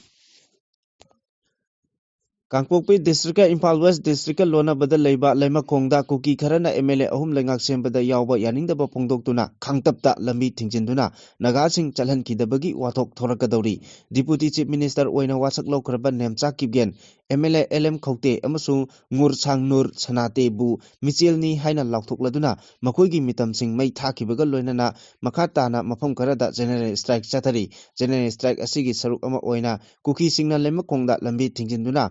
ꯀꯥꯡꯄꯣꯛꯄꯤ ꯗꯤꯁꯇ꯭ꯔꯤꯛꯀ ꯏꯝꯐꯥꯜ ꯋꯦꯁ ꯗꯤꯁꯇ꯭ꯔꯤꯛꯀ ꯂꯣꯟꯅꯕꯗ ꯂꯩꯕ ꯂꯩꯃꯈꯣꯡꯗ ꯀꯨꯀꯤ ꯈꯔꯅ ꯑꯦꯝ ꯑꯦꯜ ꯑꯦ ꯑꯍꯨꯝ ꯂꯩꯉꯥꯛ ꯁꯦꯝꯕꯗ ꯌꯥꯎꯕ ꯌꯥꯅꯤꯡꯗꯕ ꯐꯣꯡꯗꯣꯛꯇꯨꯅ ꯈꯥꯡꯇꯞꯇ ꯂꯝꯕꯤ ꯊꯤꯡꯖꯤꯟꯗꯨꯅ ꯅꯥꯒꯥꯁꯤꯡ ꯆꯠꯍꯟꯈꯤꯗꯕꯒꯤ ꯋꯥꯊꯣꯛ ꯊꯣꯔꯛꯀꯗꯧꯔꯤ꯫ ꯗꯤꯄꯨꯇꯤ ꯆꯤꯐ ꯃꯤꯅꯤꯁꯇꯔ ꯑꯣꯏꯅ ꯋꯥꯁꯛ ꯂꯧꯈ꯭ꯔꯕ Nemcha Kipgen, M L A L M Khaute ꯑꯃꯁꯨꯡ ꯉꯨꯔꯁꯥꯡ ꯅꯨꯔ ꯁꯅꯥꯇꯦꯕꯨ ꯃꯤꯆꯦꯜꯅꯤ ꯍꯥꯏꯅ ꯂꯥꯎꯊꯣꯛꯂꯗꯨꯅ ꯃꯈꯣꯏꯒꯤ ꯃꯤꯇꯝꯁꯤꯡ ꯃꯩ ꯊꯥꯈꯤꯕꯒ ꯂꯣꯏꯅꯅ ꯃꯈꯥ ꯇꯥꯅ ꯃꯐꯝ ꯈꯔꯗ ꯖꯦꯅꯔꯦꯜ ꯁ꯭ꯇ꯭ꯔꯥꯏꯛ ꯆꯠꯊꯔꯤ꯫ ꯖꯦꯅꯔꯦꯜ ꯁ꯭ꯇ꯭ꯔꯥꯏꯛ ꯑꯁꯤꯒꯤ ꯁꯔꯨꯛ ꯑꯃ ꯑꯣꯏꯅ ꯀꯨꯀꯤꯁꯤꯡꯅ ꯂꯩꯃꯈꯣꯡꯗ ꯂꯝꯕꯤ ꯊꯤꯡꯖꯤꯟꯗꯨꯅ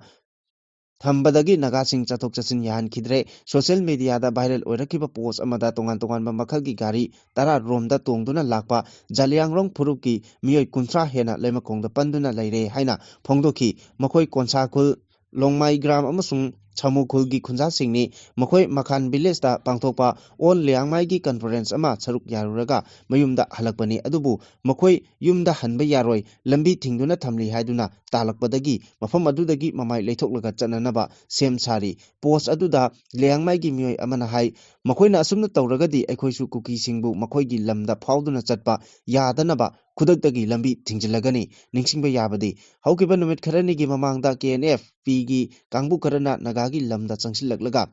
ꯊꯝꯕꯗꯒꯤ ꯅꯥꯒꯥꯁꯤꯡ ꯆꯠꯊꯣꯛ ꯆꯠꯁꯤꯟ ꯌꯥꯍꯟꯈꯤꯗ꯭ꯔꯦ꯫ ꯁꯣꯁꯤꯌꯦꯜ ꯃꯤꯗꯤꯌꯥꯗ ꯚꯥꯏꯔꯦꯜ ꯑꯣꯏꯔꯛꯈꯤꯕ ꯄꯣꯁ ꯑꯃꯗ ꯇꯣꯉꯥꯟ ꯇꯣꯉꯥꯟꯕ ꯃꯈꯜꯒꯤ ꯒꯥꯔꯤ ꯇꯔꯥ ꯔꯣꯝꯗ ꯇꯣꯡꯗꯨꯅ ꯂꯥꯛꯄ ꯖꯥꯂꯤꯌꯥꯡꯔꯣꯡ ꯐꯨꯔꯨꯞꯀꯤ ꯃꯤꯑꯣꯏ ꯀꯨꯟꯊ꯭ꯔꯥ ꯍꯦꯟꯅ ꯂꯩꯃꯈꯣꯡꯗ ꯄꯟꯗꯨꯅ ꯂꯩꯔꯦ ꯍꯥꯏꯅ ꯐꯣꯡꯗꯣꯛꯈꯤ꯫ ꯃꯈꯣꯏ ꯀꯣꯟꯁꯥ ꯈꯨꯜ, ꯂꯣꯡꯃꯥꯏ ꯒ꯭ꯔꯥꯝ ꯑꯃꯁꯨꯡ ꯁꯥꯃꯨ ꯈꯨꯜꯒꯤ ꯈꯨꯟꯖꯥꯁꯤꯡꯅꯤ꯫ ꯃꯈꯣꯏ ꯃꯈꯥꯟ ꯚꯤꯂꯦꯖꯇ ꯄꯥꯡꯊꯣꯛꯄ ꯑꯣꯜ ꯂꯤꯌꯥꯡꯃꯥꯏꯒꯤ ꯀꯟꯐꯔꯦꯟꯁ ꯑꯃ ꯁꯔꯨꯛ ꯌꯥꯔꯨꯔꯒ ꯃꯌꯨꯝꯗ ꯍꯜꯂꯛꯄꯅꯤ꯫ ꯑꯗꯨꯕꯨ ꯃꯈꯣꯏ ꯌꯨꯝꯗ ꯍꯟꯕ ꯌꯥꯔꯣꯏ, ꯂꯝꯕꯤ ꯊꯤꯡꯗꯨꯅ ꯊꯝꯂꯤ ꯍꯥꯏꯗꯨꯅ ꯇꯥꯜꯂꯛꯄꯗꯒꯤ ꯃꯐꯝ ꯑꯗꯨꯗꯒꯤ ꯃꯃꯥꯏ ꯂꯩꯊꯣꯛꯂꯒ ꯆꯠꯅꯅꯕ ꯁꯦꯝ ꯁꯥꯔꯤ꯫ ꯄꯣꯁ ꯑꯗꯨꯗ ꯂꯤꯌꯥꯡꯃꯥꯏꯒꯤ ꯃꯤꯑꯣꯏ ꯑꯃꯅ ꯍꯥꯏ, "ꯃꯈꯣꯏꯅ ꯑꯁꯨꯝꯅ ꯇꯧꯔꯒꯗꯤ ꯑꯩꯈꯣꯏꯁꯨ ꯀꯨꯀꯤꯁꯤꯡꯕꯨ ꯃꯈꯣꯏꯒꯤ ꯂꯝꯗ ꯐꯥꯎꯗꯨꯅ ꯆꯠꯄ ꯌꯥꯗꯅꯕ ꯈꯨꯗꯛꯇꯒꯤ ꯂꯝꯕꯤ ꯊꯤꯡꯖꯤꯜꯂꯒꯅꯤ꯫ ꯅꯤꯡꯁꯤꯡꯕ ꯌꯥꯕꯗꯤ, ꯍꯧꯈꯤꯕ ꯅꯨꯃꯤꯠ ꯈꯔꯅꯤꯒꯤ ꯃꯃꯥꯡꯗ ꯀꯦ ꯑꯦꯟ ꯑꯦꯐ ꯄꯤꯒꯤ ꯀꯥꯡꯕꯨ ꯈꯔꯅ ꯅꯥꯒꯥꯒꯤ ꯂꯝꯗ ꯆꯪꯁꯤꯜꯂꯛꯂꯒ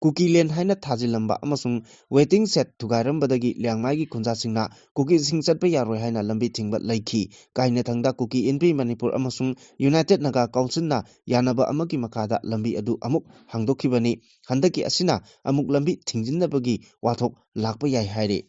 ꯀꯨꯀꯤꯂꯦꯟ ꯍꯥꯏꯅ ꯊꯥꯖꯤꯜꯂꯝꯕ ꯑꯃꯁꯨꯡ ꯋꯦꯇꯤꯡ ꯁꯦꯠ ꯊꯨꯒꯥꯏꯔꯝꯕꯗꯒꯤ ꯂꯤꯌꯥꯡꯃꯥꯏꯒꯤ ꯈꯨꯟꯖꯥꯁꯤꯡꯅ ꯀꯨꯀꯤꯁꯤꯡ ꯆꯠꯄ ꯌꯥꯔꯣꯏ ꯍꯥꯏꯅ ꯂꯝꯕꯤ ꯊꯤꯡꯕ ꯂꯩꯈꯤ꯫ ꯀꯥꯏꯅꯊꯪꯗ ꯀꯨꯀꯤ ꯏꯟ ꯐ꯭ꯔꯤ ꯃꯅꯤꯄꯨꯔ ꯑꯃꯁꯨꯡ ꯌꯨꯅꯥꯏꯇꯦꯗ ꯅꯥꯒꯥ ꯀꯥꯎꯟꯁꯤꯜꯅ ꯌꯥꯅꯕ ꯑꯃꯒꯤ ꯃꯈꯥꯗ ꯂꯝꯕꯤ ꯑꯗꯨ ꯑꯃꯨꯛ ꯍꯥꯡꯗꯣꯛꯈꯤꯕꯅꯤ꯫ ꯍꯟꯗꯛꯀꯤ ꯑꯁꯤꯅ ꯑꯃꯨꯛ ꯂꯝꯕꯤ ꯊꯤꯡꯖꯤꯟꯅꯕꯒꯤ ꯋꯥꯊꯣꯛ ꯂꯥꯛꯄ ꯌꯥꯏ" ꯍꯥꯏꯔꯤ꯫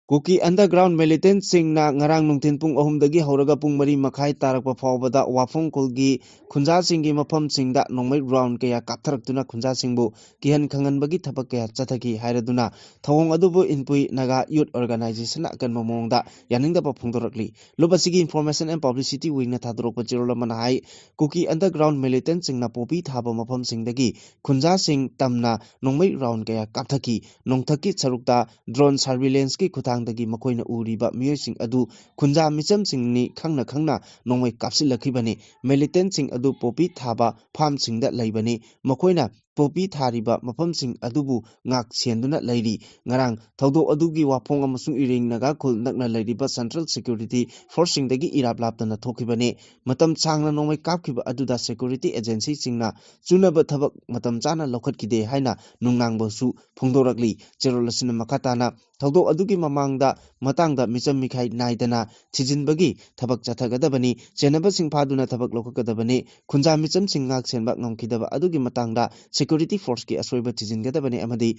ꯀꯨꯀꯤ ꯑꯟꯗꯔꯒ꯭ꯔꯥꯎꯟ ꯃꯤꯂꯤꯇꯦꯟꯠꯁꯤꯡꯅ ꯉꯔꯥꯡ ꯅꯨꯡꯊꯤꯜ ꯄꯨꯡ ꯑꯍꯨꯝꯗꯒꯤ ꯍꯧꯔꯒ ꯄꯨꯡ ꯃꯔꯤ ꯃꯈꯥꯏ ꯇꯥꯔꯛꯄ ꯐꯥꯎꯕꯗ ꯋꯥꯐꯝ ꯈꯨꯜꯒꯤ ꯈꯨꯟꯖꯥꯁꯤꯡꯒꯤ ꯃꯐꯝꯁꯤꯡꯗ ꯅꯣꯡꯃꯩ ꯔꯥꯎꯟ ꯀꯌꯥ ꯀꯥꯞꯊꯔꯛꯇꯨꯅ ꯈꯨꯟꯖꯥꯁꯤꯡꯕꯨ ꯀꯤꯍꯟ ꯈꯪꯍꯟꯕꯒꯤ ꯊꯕꯛ ꯀꯌꯥ ꯆꯠꯊꯈꯤ ꯍꯥꯏꯔꯗꯨꯅ ꯊꯧꯑꯣꯡ ꯑꯗꯨꯕꯨ ꯏꯟꯄꯨꯏ ꯅꯥꯒꯥ ꯌꯨꯠ ꯑꯣꯔꯒꯅꯥꯏꯖꯦꯁꯟꯅ ꯑꯀꯟꯕ ꯃꯑꯣꯡꯗ ꯌꯥꯅꯤꯡꯗꯕ ꯐꯣꯡꯗꯣꯔꯛꯂꯤ꯫ ꯂꯨꯞ ꯑꯁꯤꯒꯤ ꯏꯟꯐꯣꯔꯃꯦꯁꯟ ꯑꯦꯟ ꯄꯕ꯭ꯂꯤꯁꯤꯇꯤ ꯋꯤꯡꯅ ꯊꯥꯗꯣꯔꯛꯄ ꯆꯦꯔꯣꯜ ꯑꯃꯅ ꯍꯥꯏ, ꯀꯨꯀꯤ ꯑꯟꯗꯔꯒ꯭ꯔꯥꯎꯟ ꯃꯤꯂꯤꯇꯦꯟꯠꯁꯤꯡꯅ ꯄꯣꯄꯤ ꯊꯥꯕ ꯃꯐꯝꯁꯤꯡꯗꯒꯤ ꯈꯨꯟꯖꯥꯁꯤꯡ ꯇꯝꯅ ꯅꯣꯡꯃꯩ ꯔꯥꯎꯟ ꯀꯌꯥ ꯀꯥꯞꯊꯈꯤ꯫ ꯅꯣꯡꯊꯛꯀꯤ ꯁꯔꯨꯛꯇ ꯗ꯭ꯔꯣꯟ ꯁꯔꯚꯤꯂꯦꯟꯁꯀꯤ ꯈꯨꯠꯊꯥꯡꯗꯒꯤ ꯃꯈꯣꯏꯅ ꯎꯔꯤꯕ ꯃꯤꯑꯣꯏꯁꯤꯡ ꯑꯗꯨ ꯈꯨꯟꯖꯥ ꯃꯤꯆꯝꯁꯤꯡꯅꯤ ꯈꯪꯅ ꯈꯪꯅ ꯅꯣꯡꯃꯩ ꯀꯥꯞꯁꯤꯜꯂꯛꯈꯤꯕꯅꯤ꯫ ꯃꯤꯂꯤꯇꯦꯟꯠꯁꯤꯡ ꯑꯗꯨ ꯄꯣꯄꯤ ꯊꯥꯕ ꯐꯥꯔꯝꯁꯤꯡꯗ ꯂꯩꯕꯅꯤ꯫ ꯃꯈꯣꯏꯅ ꯄꯣꯄꯤ ꯊꯥꯔꯤꯕ ꯃꯐꯝꯁꯤꯡ ꯑꯗꯨꯕꯨ ꯉꯥꯛ ꯁꯦꯟꯗꯨꯅ ꯂꯩꯔꯤ꯫ ꯉꯔꯥꯡ ꯊꯧꯗꯣꯛ ꯑꯗꯨꯒꯤ ꯋꯥꯐꯣꯡ ꯑꯃꯁꯨꯡ ꯏꯔꯦꯡ ꯅꯥꯒꯥ ꯈꯨꯜ ꯅꯛꯅ ꯂꯩꯔꯤꯕ ꯁꯦꯟꯇ꯭ꯔꯦꯜ ꯁꯦꯀ꯭ꯌꯨꯔꯤꯇꯤ ꯐꯣꯔꯁꯁꯤꯡꯗꯒꯤ ꯏꯔꯥꯞ ꯂꯥꯞꯇꯅ ꯊꯣꯛꯈꯤꯕꯅꯤ꯫ ꯃꯇꯝ ꯁꯥꯡꯅ ꯅꯣꯡꯃꯩ ꯀꯥꯞꯈꯤꯕ ꯑꯗꯨꯗ ꯁꯦꯀ꯭ꯌꯨꯔꯤꯇꯤ ꯑꯦꯖꯦꯟꯁꯤꯁꯤꯡꯅ ꯆꯨꯅꯕ ꯊꯕꯛ ꯃꯇꯝ ꯆꯥꯅ ꯂꯧꯈꯠꯈꯤꯗꯦ ꯍꯥꯏꯅ ꯅꯨꯡꯅꯥꯡꯕꯁꯨ ꯐꯣꯡꯗꯣꯔꯛꯂꯤ꯫ ꯆꯦꯔꯣꯜ ꯑꯁꯤꯅ ꯃꯈꯥ ꯇꯥꯅ ꯊꯧꯗꯣꯛ ꯑꯗꯨꯒꯤ ꯃꯃꯥꯡꯗ ꯃꯇꯥꯡꯗ ꯃꯤꯆꯝ ꯃꯤꯈꯥꯏ ꯅꯥꯏꯗꯅ ꯊꯤꯖꯤꯟꯕꯒꯤ ꯊꯕꯛ ꯆꯠꯊꯒꯗꯕꯅꯤ, ꯆꯦꯟꯅꯕꯁꯤꯡ ꯐꯥꯗꯨꯅ ꯊꯕꯛ ꯂꯧꯈꯠꯀꯗꯕꯅꯤ, ꯈꯨꯟꯖꯥ ꯃꯤꯆꯝꯁꯤꯡ ꯉꯥꯛ ꯁꯦꯟꯕ ꯉꯝꯈꯤꯗꯕ ꯑꯗꯨꯒꯤ ꯃꯇꯥꯡꯗ ꯁꯦꯀ꯭ꯌꯨꯔꯤꯇꯤ ꯐꯣꯔꯁꯀꯤ ꯑꯁꯣꯏꯕ ꯊꯤꯖꯤꯟꯒꯗꯕꯅꯤ ꯑꯃꯗꯤ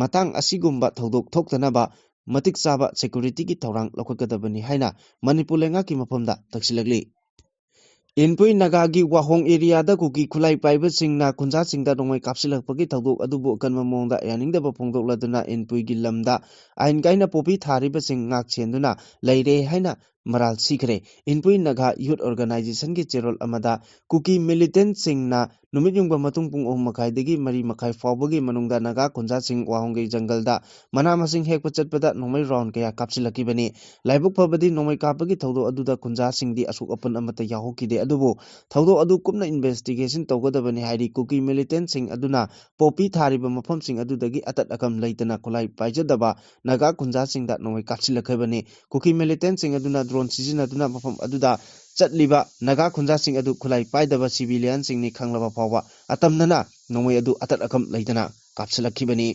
ꯃꯇꯥꯡ ꯑꯁꯤꯒꯨꯝꯕ ꯊꯧꯗꯣꯛ ꯊꯣꯛꯇꯅꯕ ꯃꯇꯤꯛ ꯆꯥꯕ ꯁꯦꯀ꯭ꯌꯨꯔꯤꯇꯤꯒꯤ ꯊꯧꯔꯥꯡ ꯂꯧꯈꯠꯀꯗꯕꯅꯤ ꯍꯥꯏꯅ ꯃꯅꯤꯄꯨꯔ ꯂꯩꯉꯥꯛꯀꯤ ꯃꯐꯝꯗ ꯇꯛꯁꯤꯜꯂꯛꯂꯤ꯫ ꯏꯟꯄꯨꯏ ꯅꯥꯒꯥꯒꯤ ꯋꯥꯍꯣꯡ ꯑꯦꯔꯤꯌꯥꯗ ꯀꯨꯀꯤ ꯈꯨꯠꯂꯥꯏ ꯄꯥꯏꯕꯁꯤꯡꯅ ꯈꯨꯟꯖꯥꯁꯤꯡꯗ ꯅꯣꯡꯃꯩ ꯀꯥꯞꯁꯤꯜꯂꯛꯄꯒꯤ ꯊꯧꯗꯣꯛ ꯑꯗꯨꯕꯨ ꯑꯀꯟꯕ ꯃꯑꯣꯡꯗ ꯌꯥꯅꯤꯡꯗꯕ ꯐꯣꯡꯗꯣꯛꯂꯗꯨꯅ ꯏꯟꯄꯨꯏꯒꯤ ꯂꯝꯗ ꯑꯥꯏꯟ ꯀꯥꯏꯅ ꯄꯣꯄꯤ ꯊꯥꯔꯤꯕꯁꯤꯡ ꯉꯥꯛ ꯁꯦꯟꯗꯨꯅ ꯂꯩꯔꯦ ꯍꯥꯏꯅ ꯃꯔꯥꯜ ꯁꯤꯈ꯭ꯔꯦ꯫ ꯏꯟꯄꯨꯏ ꯅꯥꯒꯥ ꯌꯨꯠ ꯑꯣꯔꯒꯅꯥꯏꯖꯦꯁꯟꯒꯤ ꯆꯦꯔꯣꯜ ꯑꯃꯗ ꯀꯨꯀꯤ ꯃꯤꯂꯤꯇꯦꯟꯠꯁꯤꯡꯅ ꯅꯨꯃꯤꯠ ꯌꯨꯡꯕ ꯃꯇꯨꯡ ꯄꯨꯡ ꯑꯍꯨꯝ ꯃꯈꯥꯏꯗꯒꯤ ꯃꯔꯤ ꯃꯈꯥꯏ ꯐꯥꯎꯕꯒꯤ ꯃꯅꯨꯡꯗ ꯅꯥꯒꯥ ꯈꯨꯟꯖꯥꯁꯤꯡ ꯋꯥꯍꯣꯡꯒꯩ ꯖꯪꯒꯜꯗ ꯃꯅꯥ ꯃꯁꯤꯡ ꯍꯦꯛꯄ ꯆꯠꯄꯗ ꯅꯣꯡꯃꯩ ꯔꯥꯎꯟ ꯀꯌꯥ ꯀꯥꯞꯁꯤꯜꯂꯛꯈꯤꯕꯅꯤ꯫ ꯂꯥꯏꯕꯛ ꯐꯕꯗꯤ ꯅꯣꯡꯃꯩ ꯀꯥꯞꯄꯒꯤ ꯊꯧꯗꯣꯛ ꯑꯗꯨꯗ ꯈꯨꯟꯖꯥꯁꯤꯡꯗꯤ ꯑꯁꯣꯛ ꯑꯄꯟ ꯑꯃꯠꯇ ꯌꯥꯎꯍꯧꯈꯤꯗꯦ꯫ ꯑꯗꯨꯕꯨ ꯊꯧꯗꯣꯛ ꯑꯗꯨ ꯀꯨꯞꯅ ꯏꯟꯚꯦꯁꯇꯤꯒꯦꯁꯟ ꯇꯧꯒꯗꯕꯅꯤ ꯍꯥꯏꯔꯤ꯫ ꯀꯨꯀꯤ ꯃꯤꯂꯤꯇꯦꯟꯠꯁꯤꯡ ꯑꯗꯨꯅ ꯄꯣꯄꯤ ꯊꯥꯔꯤꯕ ꯃꯐꯝꯁꯤꯡ ꯑꯗꯨꯗꯒꯤ ꯑꯇꯠ ꯑꯀꯝ ꯂꯩꯇꯅ ꯈꯨꯠꯂꯥꯏ ꯄꯥꯏꯖꯗꯕ ꯅꯥꯒꯥ ꯈꯨꯟꯖꯥꯁꯤꯡꯗ ꯅꯣꯡꯃꯩ ꯀꯥꯞꯁꯤꯜꯂꯛꯈꯤꯕꯅꯤ꯫ ꯀꯨꯀꯤ ꯃꯤꯂꯤꯇꯦꯟꯠꯁꯤꯡ ꯑꯗꯨꯅ ꯗ꯭ꯔꯣꯟ ꯁꯤꯖꯤꯟꯅꯗꯨꯅ ꯃꯐꯝ ꯑꯗꯨꯗ ꯆꯠꯂꯤꯕ ꯅꯥꯒꯥ ꯈꯨꯟꯖꯥꯁꯤꯡ ꯑꯗꯨ ꯈꯨꯠꯂꯥꯏ ꯄꯥꯏꯗꯕ ꯁꯤꯚꯤꯂꯤꯌꯟꯁꯤꯡꯅꯤ ꯈꯪꯂꯕ ꯐꯥꯎꯕ ꯑꯇꯝꯅꯅ ꯅꯣꯡꯃꯩ ꯑꯗꯨ ꯑꯇꯠ ꯑꯀꯝ ꯂꯩꯇꯅ ꯀꯥꯞꯁꯤꯜꯂꯛꯈꯤꯕꯅꯤ꯫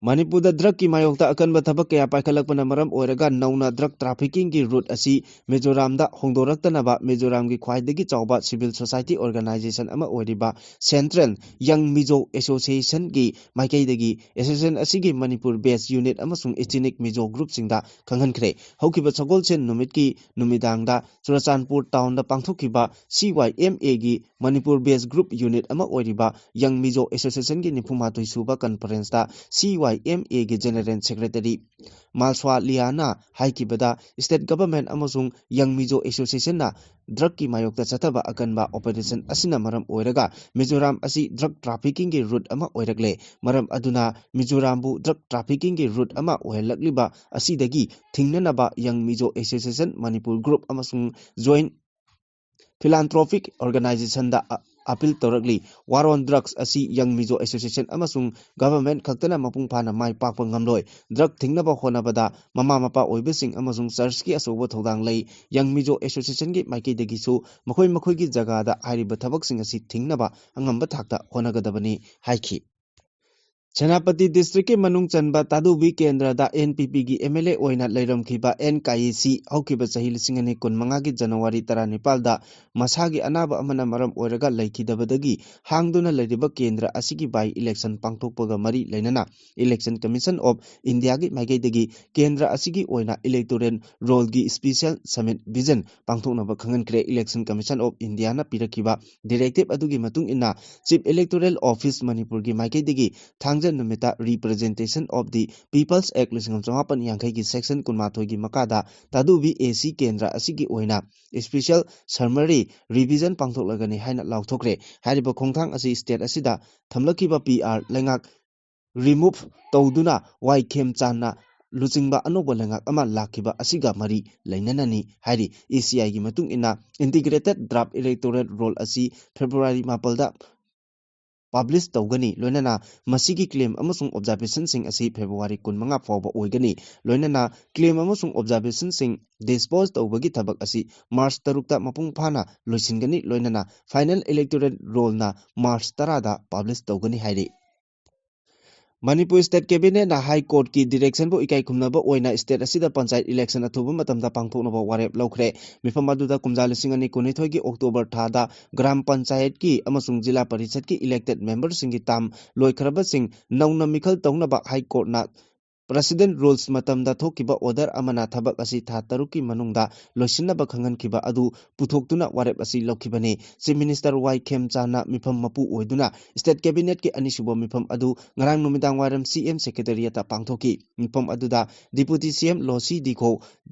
ꯃꯅꯤꯄꯨꯔꯗ ꯗ꯭ꯔꯒꯀꯤ ꯃꯥꯌꯣꯛꯇ ꯑꯀꯟꯕ ꯊꯕꯛ ꯀꯌꯥ ꯄꯥꯏꯈꯠꯂꯛꯄꯅ ꯃꯔꯝ ꯑꯣꯏꯔꯒ ꯅꯧꯅ ꯗ꯭ꯔꯒ ꯇ꯭ꯔꯥꯐꯤꯀꯤꯡꯒꯤ ꯔꯨꯠ ꯑꯁꯤ ꯃꯤꯖꯣꯔꯥꯝꯗ ꯍꯣꯡꯗꯣꯔꯛꯇꯅꯕ ꯃꯤꯖꯣꯔꯥꯝꯒꯤ ꯈ꯭ꯋꯥꯏꯗꯒꯤ ꯆꯥꯎꯕ ꯁꯤꯚꯤꯜ ꯁꯣꯁꯥꯏꯇꯤ ꯑꯣꯔꯒꯅꯥꯏꯖꯦꯁꯟ ꯑꯃ ꯑꯣꯏꯔꯤꯕ ꯁꯦꯟꯇ꯭ꯔꯦꯜ ꯌꯪ ꯃꯤꯖꯣ ꯑꯦꯁꯣꯁꯤꯌꯦꯁꯟꯒꯤ ꯃꯥꯏꯀꯩꯗꯒꯤ ꯑꯦꯁꯣꯁꯤꯌꯦꯁꯟ ꯑꯁꯤꯒꯤ ꯃꯅꯤꯄꯨꯔ ꯕꯦꯁ ꯌꯨꯅꯤꯠ ꯑꯃꯁꯨꯡ ꯏꯊꯤꯅꯤꯛ ꯃꯤꯖꯣ ꯒ꯭ꯔꯨꯞꯁꯤꯡꯗ ꯈꯪꯍꯟꯈ꯭ꯔꯦ꯫ ꯍꯧꯈꯤꯕ ꯁꯒꯣꯜꯁꯦꯟ ꯅꯨꯃꯤꯠꯀꯤ ꯅꯨꯃꯤꯗꯥꯡꯗ ꯆꯨꯔꯆꯥꯟꯄꯨꯔ ꯇꯥꯎꯟꯗ ꯄꯥꯡꯊꯣꯛꯈꯤꯕ ꯁꯤ ꯋꯥꯏ ꯑꯦꯝ ꯑꯦꯒꯤ ꯃꯅꯤꯄꯨꯔ ꯕꯦꯁ ꯒ꯭ꯔꯨꯞ ꯌꯨꯅꯤꯠ ꯑꯃ ꯑꯣꯏꯔꯤꯕ ꯌꯪ ꯃꯤꯖꯣ ꯑꯦꯁꯣꯁꯤꯌꯦꯁꯟꯒꯤ ꯅꯤꯐꯨ ꯃꯥꯊꯣꯏ ꯁꯨꯕ ꯀꯟꯐꯔꯦꯟꯁꯇ ꯁꯤ ꯋꯥꯏ ꯑꯦꯝ ꯑꯦꯒꯤ ꯖꯦꯅꯔꯦꯜ ꯁꯦꯀ꯭ꯔꯦꯇꯔꯤ ꯃꯥꯜꯁ꯭ꯋꯥ ꯂꯤꯌꯥꯅ ꯍꯥꯏꯈꯤꯕꯗ, ꯁ꯭ꯇꯦꯠ ꯒꯚꯔꯟꯃꯦꯟꯠ ꯑꯃꯁꯨꯡ ꯌꯪ ꯃꯤꯖꯣ ꯑꯦꯁꯣꯁꯤꯌꯦꯁꯟꯅ ꯗ꯭ꯔꯒꯀꯤ ꯃꯥꯌꯣꯛꯇ ꯆꯠꯊꯕ ꯑꯀꯟꯕ ꯑꯣꯄꯔꯦꯁꯟ ꯑꯁꯤꯅ ꯃꯔꯝ ꯑꯣꯏꯔꯒ ꯃꯤꯖꯣꯔꯥꯝ ꯑꯁꯤ ꯗ꯭ꯔꯒ ꯇ꯭ꯔꯥꯐꯤꯀꯤꯡꯒꯤ ꯔꯨꯠ ꯑꯃ ꯑꯣꯏꯔꯛꯂꯦ꯫ ꯃꯔꯝ ꯑꯗꯨꯅ ꯃꯤꯖꯣꯔꯥꯝꯕꯨ ꯗ꯭ꯔꯒ ꯇ꯭ꯔꯥꯐꯤꯀꯤꯡꯒꯤ ꯔꯨꯠ ꯑꯃ ꯑꯣꯏꯍꯜꯂꯛꯂꯤꯕ ꯑꯁꯤꯗꯒꯤ ꯊꯤꯡꯅꯅꯕ ꯌꯪ ꯃꯤꯖꯣ ꯑꯦꯁꯣꯁꯤꯌꯦꯁꯟ ꯃꯅꯤꯄꯨꯔ ꯒ꯭ꯔꯨꯞ ꯑꯃꯁꯨꯡ ꯖꯣꯏꯟꯠ ꯐꯤꯂꯥꯟꯊ꯭ꯔꯣꯄꯤꯛ ꯑꯣꯔꯒꯅꯥꯏꯖꯦꯁꯟꯗ ꯑ-, ꯑꯄꯤꯜ ꯇꯧꯔꯛꯂꯤ꯫ ꯋꯥꯔ ꯑꯣꯟ ꯗ꯭ꯔꯒꯁ ꯑꯁꯤ ꯌꯪ ꯃꯤꯖꯣ ꯑꯦꯁꯣꯁꯤꯌꯦꯁꯟ ꯑꯃꯁꯨꯡ ꯒꯚꯔꯟꯃꯦꯟꯠ ꯈꯛꯇꯅ ꯃꯄꯨꯡ ꯐꯥꯅ ꯃꯥꯏ ꯄꯥꯛꯄ ꯉꯝꯂꯣꯏ꯫ ꯗ꯭ꯔꯒ ꯊꯤꯡꯅꯕ ꯍꯣꯠꯅꯕꯗ ꯃꯃꯥ ꯃꯄꯥ ꯑꯣꯏꯕꯁꯤꯡ ꯑꯃꯁꯨꯡ ꯆꯔꯆꯀꯤ ꯑꯆꯧꯕ ꯊꯧꯗꯥꯡ ꯂꯩ꯫ ꯌꯪ ꯃꯤꯖꯣ ꯑꯦꯁꯣꯁꯤꯌꯦꯁꯟꯒꯤ ꯃꯥꯏꯀꯩꯗꯒꯤꯁꯨ ꯃꯈꯣꯏ ꯃꯈꯣꯏꯒꯤ ꯖꯒꯥꯗ ꯍꯥꯏꯔꯤꯕ ꯊꯕꯛꯁꯤꯡ ꯑꯁꯤ ꯊꯤꯡꯅꯕ ꯑꯉꯝꯕ ꯊꯥꯛꯇ ꯍꯣꯠꯅꯒꯗꯕꯅꯤ ꯍꯥꯏꯈꯤ꯫ ꯁꯦꯅꯥꯄꯇꯤ ꯗꯤꯁꯇ꯭ꯔꯤꯛꯀꯤ ꯃꯅꯨꯡ ꯆꯟꯕ ꯇꯥꯗꯨꯕꯤ ꯀꯦꯟꯗ꯭ꯔꯗ ꯑꯦꯟ ꯄꯤ ꯄꯤꯒꯤ ꯑꯦꯝ ꯑꯦꯜ ꯑꯦ ꯑꯣꯏꯅ ꯂꯩꯔꯝꯈꯤꯕ ꯑꯦꯟ ꯀꯥꯌꯦꯁꯤ ꯍꯧꯈꯤꯕ ꯆꯍꯤ ꯂꯤꯁꯤꯡ ꯑꯅꯤ ꯀꯨꯟꯃꯉꯥꯒꯤ ꯖꯅꯋꯥꯔꯤ ꯇꯔꯥꯅꯤꯄꯥꯜꯗ ꯃꯁꯥꯒꯤ ꯑꯅꯥꯕ ꯑꯃꯅ ꯃꯔꯝ ꯑꯣꯏꯔꯒ ꯂꯩꯈꯤꯗꯕꯗꯒꯤ ꯍꯥꯡꯗꯨꯅ ꯂꯩꯔꯤꯕ ꯀꯦꯟꯗ꯭ꯔ ꯑꯁꯤꯒꯤ by election ꯄꯥꯡꯊꯣꯛꯄꯒ ꯃꯔꯤ ꯂꯩꯅꯅ Election Commission of Indiaꯒꯤ ꯃꯥꯏꯀꯩꯗꯒꯤ ꯀꯦꯟꯗ꯭ꯔ ꯑꯁꯤꯒꯤ ꯑꯣꯏꯅ electoral rollꯒꯤ special summit vision ꯄꯥꯡꯊꯣꯛꯅꯕ ꯈꯪꯍꯟꯈ꯭ꯔꯦ꯫ Election Commission of Indiaꯅ ꯄꯤꯔꯛꯈꯤꯕ directive ꯑꯗꯨꯒꯤ ꯃꯇꯨꯡ ꯏꯟꯅ Chief Electoral Office ꯃꯅꯤꯄꯨꯔꯒꯤ ꯃꯥꯏꯀꯩꯗꯒꯤ ꯊꯥꯡꯖ ꯅꯨꯃꯤꯠꯇ Representation of the People's Act ꯂꯤꯁꯤꯡ ꯑꯃ ꯆꯃꯥꯄꯟ ꯌꯥꯡꯈꯩꯒꯤ section ꯀꯨꯟꯃꯥꯊꯣꯏꯒꯤ ꯃꯈꯥꯗ ꯇꯥꯗꯨꯕꯤ ꯑꯦ ꯁꯤ ꯀꯦꯟꯗ꯭ꯔ ꯑꯁꯤꯒꯤ ꯑꯣꯏꯅ special summary revision ꯄꯥꯡꯊꯣꯛꯂꯒꯅꯤ ꯍꯥꯏꯅ ꯂꯥꯎꯊꯣꯛꯈ꯭ꯔꯦ꯫ ꯍꯥꯏꯔꯤꯕ ꯈꯣꯡꯊꯥꯡ ꯑꯁꯤ state ꯑꯁꯤꯗ ꯊꯝꯂꯛꯈꯤꯕ ꯄꯤ ꯑꯥꯔ ꯂꯩꯉꯥꯛ remove ꯇꯧꯗꯨꯅ ꯋꯥꯏ ꯈꯦꯝꯆꯥꯟꯅ ꯂꯨꯆꯤꯡꯕ ꯑꯅꯧꯕ ꯂꯩꯉꯥꯛ ꯑꯃ ꯂꯥꯛꯈꯤꯕ ꯑꯁꯤꯒ ꯃꯔꯤ ꯂꯩꯅꯅꯅꯤ ꯍꯥꯏꯔꯤ꯫ ꯏ ꯁꯤ ꯑꯥꯏꯒꯤ ꯃꯇꯨꯡ ꯏꯟꯅ Integrated Draft Electoral Roll ꯑꯁꯤ ꯐꯦꯕ꯭ꯔꯨꯋꯥꯔꯤ ꯃꯥꯄꯜꯗ publish ꯇꯧꯒꯅꯤ꯫ ꯂꯣꯏꯅꯅ ꯃꯁꯤꯒꯤ claim ꯑꯃꯁꯨꯡ observationꯁꯤꯡ ꯑꯁꯤ ꯐꯦꯕ꯭ꯔꯨꯋꯥꯔꯤ ꯀꯨꯟꯃꯉꯥ ꯐꯥꯎꯕ ꯑꯣꯏꯒꯅꯤ꯫ ꯂꯣꯏꯅꯅ claim ꯑꯃꯁꯨꯡ observationꯁꯤꯡ dispose ꯇꯧꯕꯒꯤ ꯊꯕꯛ ꯑꯁꯤ ꯃꯥꯔꯆ ꯇꯔꯨꯛꯇ ꯃꯄꯨꯡ ꯐꯥꯅ ꯂꯣꯏꯁꯤꯟꯒꯅꯤ꯫ ꯂꯣꯏꯅꯅ final electoral rollꯅ ꯃꯥꯔꯆ ꯇꯔꯥꯗ publish ꯇꯧꯒꯅꯤ ꯍꯥꯏꯔꯤ꯫ ꯃꯅꯤꯄꯨꯔ State Cabinetꯅ High Courtꯀꯤ directionꯕꯨ ꯏꯀꯥꯏ ꯈꯨꯝꯅꯕ ꯑꯣꯏꯅ state ꯑꯁꯤꯗ ꯄꯟꯆꯥꯌꯠ election ꯑꯊꯨꯕ ꯃꯇꯝꯗ ꯄꯥꯡꯊꯣꯛꯅꯕ ꯋꯥꯔꯦꯞ ꯂꯧꯈ꯭ꯔꯦ꯫ ꯃꯤꯐꯝ ꯑꯗꯨꯗ ꯀꯨꯝꯖꯥ ꯂꯤꯁꯤꯡ ꯑꯅꯤ ꯀꯨꯟꯅꯤꯊꯣꯏꯒꯤ October ꯊꯥꯗ ꯒ꯭ꯔꯥꯝ ꯄꯟꯆꯥꯌꯠꯀꯤ ꯑꯃꯁꯨꯡ ꯖꯤꯂꯥ ꯄꯔꯤꯁꯠꯀꯤ elected memberꯁꯤꯡꯒꯤ term ꯂꯣꯏꯈ꯭ꯔꯕꯁꯤꯡ ꯅꯧꯅ ꯃꯤꯈꯜ ꯇꯧꯅꯕ High Courtꯅ President Rules ꯃꯇꯝꯗ ꯊꯣꯛꯈꯤꯕ order ꯑꯃꯅ ꯊꯕꯛ ꯑꯁꯤ ꯊꯥ ꯇꯔꯨꯛꯀꯤ ꯃꯅꯨꯡꯗ ꯂꯣꯏꯁꯤꯟꯅꯕ ꯈꯪꯍꯟꯈꯤꯕ ꯑꯗꯨ ꯄꯨꯊꯣꯛꯇꯨꯅ ꯋꯥꯔꯦꯞ ꯑꯁꯤ ꯂꯧꯈꯤꯕꯅꯤ꯫ Chief Minister ꯋꯥꯏ ꯈꯦꯝꯆꯥꯟꯅ ꯃꯤꯐꯝ ꯃꯄꯨ ꯑꯣꯏꯗꯨꯅ State Cabinetꯀꯤ ꯑꯅꯤꯁꯨꯕ ꯃꯤꯐꯝ ꯑꯗꯨ ꯉꯔꯥꯡ ꯅꯨꯃꯤꯗꯥꯡ ꯋꯥꯏꯔꯝ ꯁꯤ ꯑꯦꯝ Secretariatꯇ ꯄꯥꯡꯊꯣꯛꯈꯤ꯫ ꯃꯤꯐꯝ ꯑꯗꯨꯗ Deputy ꯁꯤ M ꯂꯣꯁꯤ ꯗꯤꯈꯣ,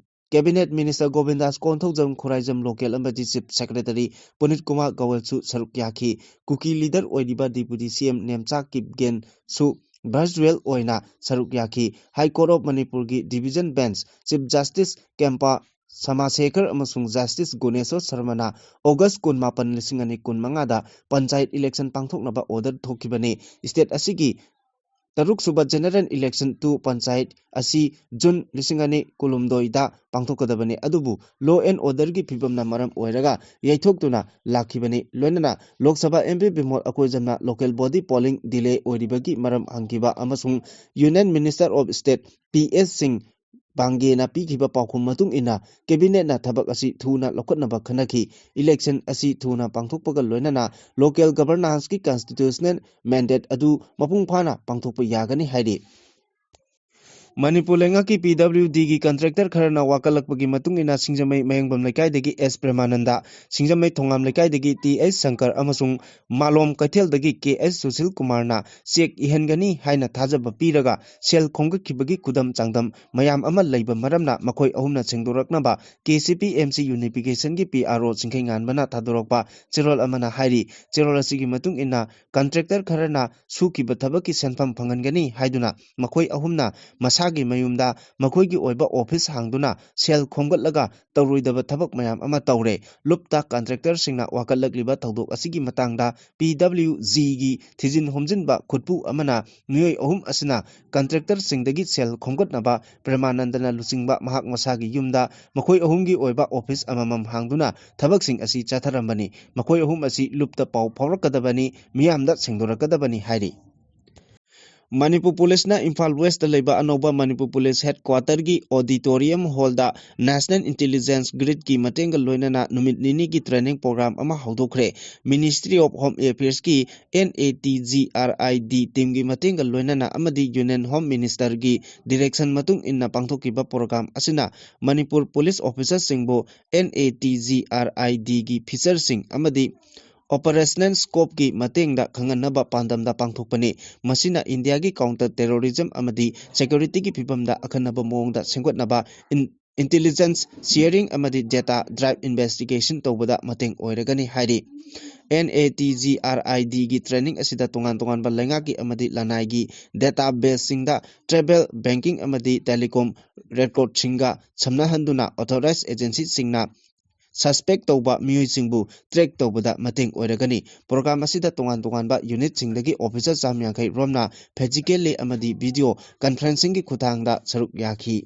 Cabinet Minister ꯒꯣꯕꯤꯟꯗꯥꯁ Konthoujam, Khuraijam Local ꯑꯃꯗꯤ Chief Secretary ꯄꯨꯅꯤꯠ ꯀꯨꯃꯥꯔ ꯒꯧꯋꯜꯁꯨ ꯁꯔꯨꯛ ꯌꯥꯈꯤ꯫ ꯀꯨꯀꯤ leader ꯑꯣꯏꯔꯤꯕ Deputy ꯁꯤ ꯑꯦꯝ ꯅꯦꯝꯆꯥ ꯀꯤꯞꯒꯦꯟꯁꯨ virtual ꯑꯣꯏꯅ ꯁꯔꯨꯛ ꯌꯥꯈꯤ꯫ High Court of ꯃꯅꯤꯄꯨꯔꯒꯤ Division Bench Chief Justice ꯀꯦꯝꯄꯥ ꯁꯃꯥꯁꯦꯈꯔ ꯑꯃꯁꯨꯡ Justice ꯒꯨꯅꯦꯁꯣꯔ ꯁꯔꯃꯅ August ꯀꯨꯟꯃꯥꯄꯟ, ꯂꯤꯁꯤꯡ ꯑꯅꯤ ꯀꯨꯟꯃꯉꯥꯗ ꯄꯟꯆꯥꯌꯠ election ꯄꯥꯡꯊꯣꯛꯅꯕ order ꯊꯣꯛꯈꯤꯕꯅꯤ꯫ State ꯑꯁꯤꯒꯤ ꯇꯔꯨꯛꯁꯨꯕ general election to ꯄꯟꯆꯥꯌꯠ ꯑꯁꯤ June ꯂꯤꯁꯤꯡ ꯑꯅꯤ ꯀꯨꯟꯍꯨꯝꯗꯣꯏꯗ ꯄꯥꯡꯊꯣꯛꯀꯗꯕꯅꯤ꯫ ꯑꯗꯨꯕꯨ law and orderꯒꯤ ꯐꯤꯕꯝꯅ ꯃꯔꯝ ꯑꯣꯏꯔꯒ ꯌꯩꯊꯣꯛꯇꯨꯅ ꯂꯥꯛꯈꯤꯕꯅꯤ꯫ ꯂꯣꯏꯅꯅ Lok Sabha MP Bimol ꯑꯀꯣꯏꯖꯝꯅ local body polling delay ꯑꯣꯏꯔꯤꯕꯒꯤ ꯃꯔꯝ ꯍꯪꯈꯤꯕ ꯑꯃꯁꯨꯡ Union Minister of State P S ꯁꯤꯡ ꯄꯥꯡꯒꯦꯅ ꯄꯤꯈꯤꯕ ꯄꯥꯎꯈꯨꯝ ꯃꯇꯨꯡ ꯏꯟꯅ cabinetꯅ ꯊꯕꯛ ꯑꯁꯤ ꯊꯨꯅ ꯂꯧꯈꯠꯅꯕ ꯈꯟꯅꯈꯤ꯫ Election ꯑꯁꯤ ꯊꯨꯅ ꯄꯥꯡꯊꯣꯛꯄꯒ ꯂꯣꯏꯅꯅ local governancegꯤ constitutional mandate ꯑꯗꯨ ꯃꯄꯨꯡ ꯐꯥꯅ ꯄꯥꯡꯊꯣꯛꯄ ꯌꯥꯒꯅꯤ ꯍꯥꯏꯔꯤ꯫ ꯃꯅꯤꯄꯨꯔ ꯂꯩꯉꯥꯛꯀꯤ PWDꯒꯤ contractor ꯈꯔꯅ ꯋꯥꯀꯠꯂꯛꯄꯒꯤ ꯃꯇꯨꯡ ꯏꯟꯅ ꯁꯤꯡꯖꯃꯩ ꯃꯌꯥꯡꯕꯝ ꯂꯩꯀꯥꯏꯗꯒꯤ S ꯄ꯭ꯔꯦꯃꯥꯅꯟꯗ, ꯁꯤꯡꯖꯃꯩ ꯊꯣꯉꯥꯝ ꯂꯩꯀꯥꯏꯗꯒꯤ T H ꯁꯪꯀꯔ ꯑꯃꯁꯨꯡ ꯃꯥꯂꯣꯝ ꯀꯩꯊꯦꯜꯗꯒꯤ K H ꯁꯨꯁꯤꯜ ꯀꯨꯃꯥꯔꯅ cheque ꯏꯍꯟꯒꯅꯤ ꯍꯥꯏꯅ ꯊꯥꯖꯕ ꯄꯤꯔꯒ ꯁꯦꯜ ꯈꯣꯝꯒꯠꯈꯤꯕꯒꯤ ꯈꯨꯗꯝ ꯆꯥꯡꯗꯝ ꯃꯌꯥꯝ ꯑꯃ ꯂꯩꯕ ꯃꯔꯝꯅ ꯃꯈꯣꯏ ꯑꯍꯨꯝꯅ ꯁꯦꯡꯗꯣꯔꯛꯅꯕ KCP MC Unificationꯒꯤ PRO ꯆꯤꯡꯈꯩꯉꯥꯟꯕꯅ ꯊꯥꯗꯣꯔꯛꯄ ꯆꯦꯔꯣꯜ ꯑꯃꯅ ꯍꯥꯏꯔꯤ꯫ ꯆꯦꯔꯣꯜ ꯑꯁꯤꯒꯤ ꯃꯇꯨꯡ ꯏꯟꯅ contractor ꯈꯔꯅ ꯁꯨꯈꯤꯕ ꯊꯕꯛꯀꯤ ꯁꯦꯟꯐꯝ ꯐꯪꯍꯟꯒꯅꯤ ꯍꯥꯏꯗꯨꯅ ꯃꯈꯣꯏ ꯑꯍꯨꯝꯅ ꯃꯁꯥꯒꯤ ꯃꯌꯨꯝꯗ ꯃꯈꯣꯏꯒꯤ ꯑꯣꯏꯕ office ꯍꯥꯡꯗꯨꯅ ꯁꯦꯜ ꯈꯣꯝꯒꯠꯂꯒ ꯇꯧꯔꯣꯏꯗꯕ ꯊꯕꯛ ꯃꯌꯥꯝ ꯑꯃ ꯇꯧꯔꯦ꯫ ꯂꯨꯞꯇ contractorꯁꯤꯡꯅ ꯋꯥꯀꯠꯂꯛꯂꯤꯕ ꯊꯧꯗꯣꯛ ꯑꯁꯤꯒꯤ ꯃꯇꯥꯡꯗ PWGꯒꯤ ꯊꯤꯖꯤꯟ ꯍꯨꯝꯖꯤꯟꯕ ꯈꯨꯠꯄꯨ ꯑꯃꯅ ꯃꯤꯑꯣꯏ ꯑꯍꯨꯝ ꯑꯁꯤꯅ contractorꯁꯤꯡꯗꯒꯤ ꯁꯦꯜ ꯈꯣꯝꯒꯠꯅꯕ ꯄ꯭ꯔꯦꯃꯥꯅꯟꯗꯅ ꯂꯨꯆꯤꯡꯕ ꯃꯍꯥꯛ ꯃꯁꯥꯒꯤ ꯌꯨꯝꯗ ꯃꯈꯣꯏ ꯑꯍꯨꯝꯒꯤ ꯑꯣꯏꯕ office ꯑꯃꯃꯝ ꯍꯥꯡꯗꯨꯅ ꯊꯕꯛꯁꯤꯡ ꯑꯁꯤ ꯆꯠꯊꯔꯝꯕꯅꯤ꯫ ꯃꯈꯣꯏ ꯑꯍꯨꯝ ꯑꯁꯤ ꯂꯨꯞꯇ ꯄꯥꯎ ꯐꯥꯎꯔꯛꯀꯗꯕꯅꯤ, ꯃꯤꯌꯥꯝꯗ ꯁꯦꯡꯗꯣꯔꯛꯀꯗꯕꯅꯤ ꯍꯥꯏꯔꯤ꯫ ꯃꯅꯤꯄꯨꯔ ꯄꯨꯂꯤꯁꯅ ꯏꯝꯐꯥꯜ Westꯇ ꯂꯩꯕ ꯑꯅꯧꯕ ꯃꯅꯤꯄꯨꯔ ꯄꯨꯂꯤꯁ headquarterꯒꯤ auditorium hallꯗ National Intelligence Gridꯀꯤ ꯃꯇꯦꯡꯒ ꯂꯣꯏꯅꯅ ꯅꯨꯃꯤꯠ ꯅꯤꯅꯤꯒꯤ training program ꯑꯃ ꯍꯧꯗꯣꯛꯈ꯭ꯔꯦ꯫ Ministry of Home Affairsꯀꯤ NATGRID teamꯒꯤ ꯃꯇꯦꯡꯒ ꯂꯣꯏꯅꯅ ꯑꯃꯗꯤ Union Home Ministerꯒꯤ direction ꯃꯇꯨꯡ ꯏꯟꯅ ꯄꯥꯡꯊꯣꯛꯈꯤꯕ program ꯑꯁꯤꯅ ꯃꯅꯤꯄꯨꯔ ꯄꯨꯂꯤꯁ officerꯁꯤꯡꯕꯨ NATGRIDꯒꯤ featureꯁꯤꯡ ꯑꯃꯗꯤ operational scopeꯀꯤ ꯃꯇꯦꯡꯗ ꯈꯪꯍꯟꯅꯕ ꯄꯥꯟꯗꯝꯗ ꯄꯥꯡꯊꯣꯛꯄꯅꯤ꯫ ꯃꯁꯤꯅ ꯏꯟꯗꯤꯌꯥꯒꯤ counter terrorism ꯑꯃꯗꯤ securityꯒꯤ ꯐꯤꯕꯝꯗ ꯑꯈꯟꯅꯕ ꯃꯑꯣꯡꯗ ꯁꯦꯝꯒꯠꯅꯕ in-, intelligence sharing ꯑꯃꯗꯤ data drive investigation ꯇꯧꯕꯗ ꯃꯇꯦꯡ ꯑꯣꯏꯔꯒꯅꯤ ꯍꯥꯏꯔꯤ꯫ NATGRIDꯒꯤ training ꯑꯁꯤꯗ ꯇꯣꯉꯥꯟ ꯇꯣꯉꯥꯟꯕ ꯂꯩꯉꯥꯛꯀꯤ ꯑꯃꯗꯤ ꯂꯅꯥꯏꯒꯤ databaseꯁꯤꯡꯗ travel, banking ꯑꯃꯗꯤ telecom recordꯁꯤꯡꯒ ꯁꯝꯅꯍꯟꯗꯨꯅ authorized agencyꯁꯤꯡꯅ suspect ꯇꯧꯕ ꯃꯤꯑꯣꯏꯁꯤꯡꯕꯨ track ꯇꯧꯕꯗ ꯃꯇꯦꯡ ꯑꯣꯏꯔꯒꯅꯤ꯫ Program ꯑꯁꯤꯗ ꯇꯣꯉꯥꯟ ꯇꯣꯉꯥꯟꯕ unitꯁꯤꯡꯗꯒꯤ officer ꯆꯥꯝ ꯌꯥꯡꯈꯩ ꯔꯣꯝꯅ physically ꯑꯃꯗꯤ video conferencingꯒꯤ ꯈꯨꯠꯊꯥꯡꯗ ꯁꯔꯨꯛ ꯌꯥꯈꯤ꯫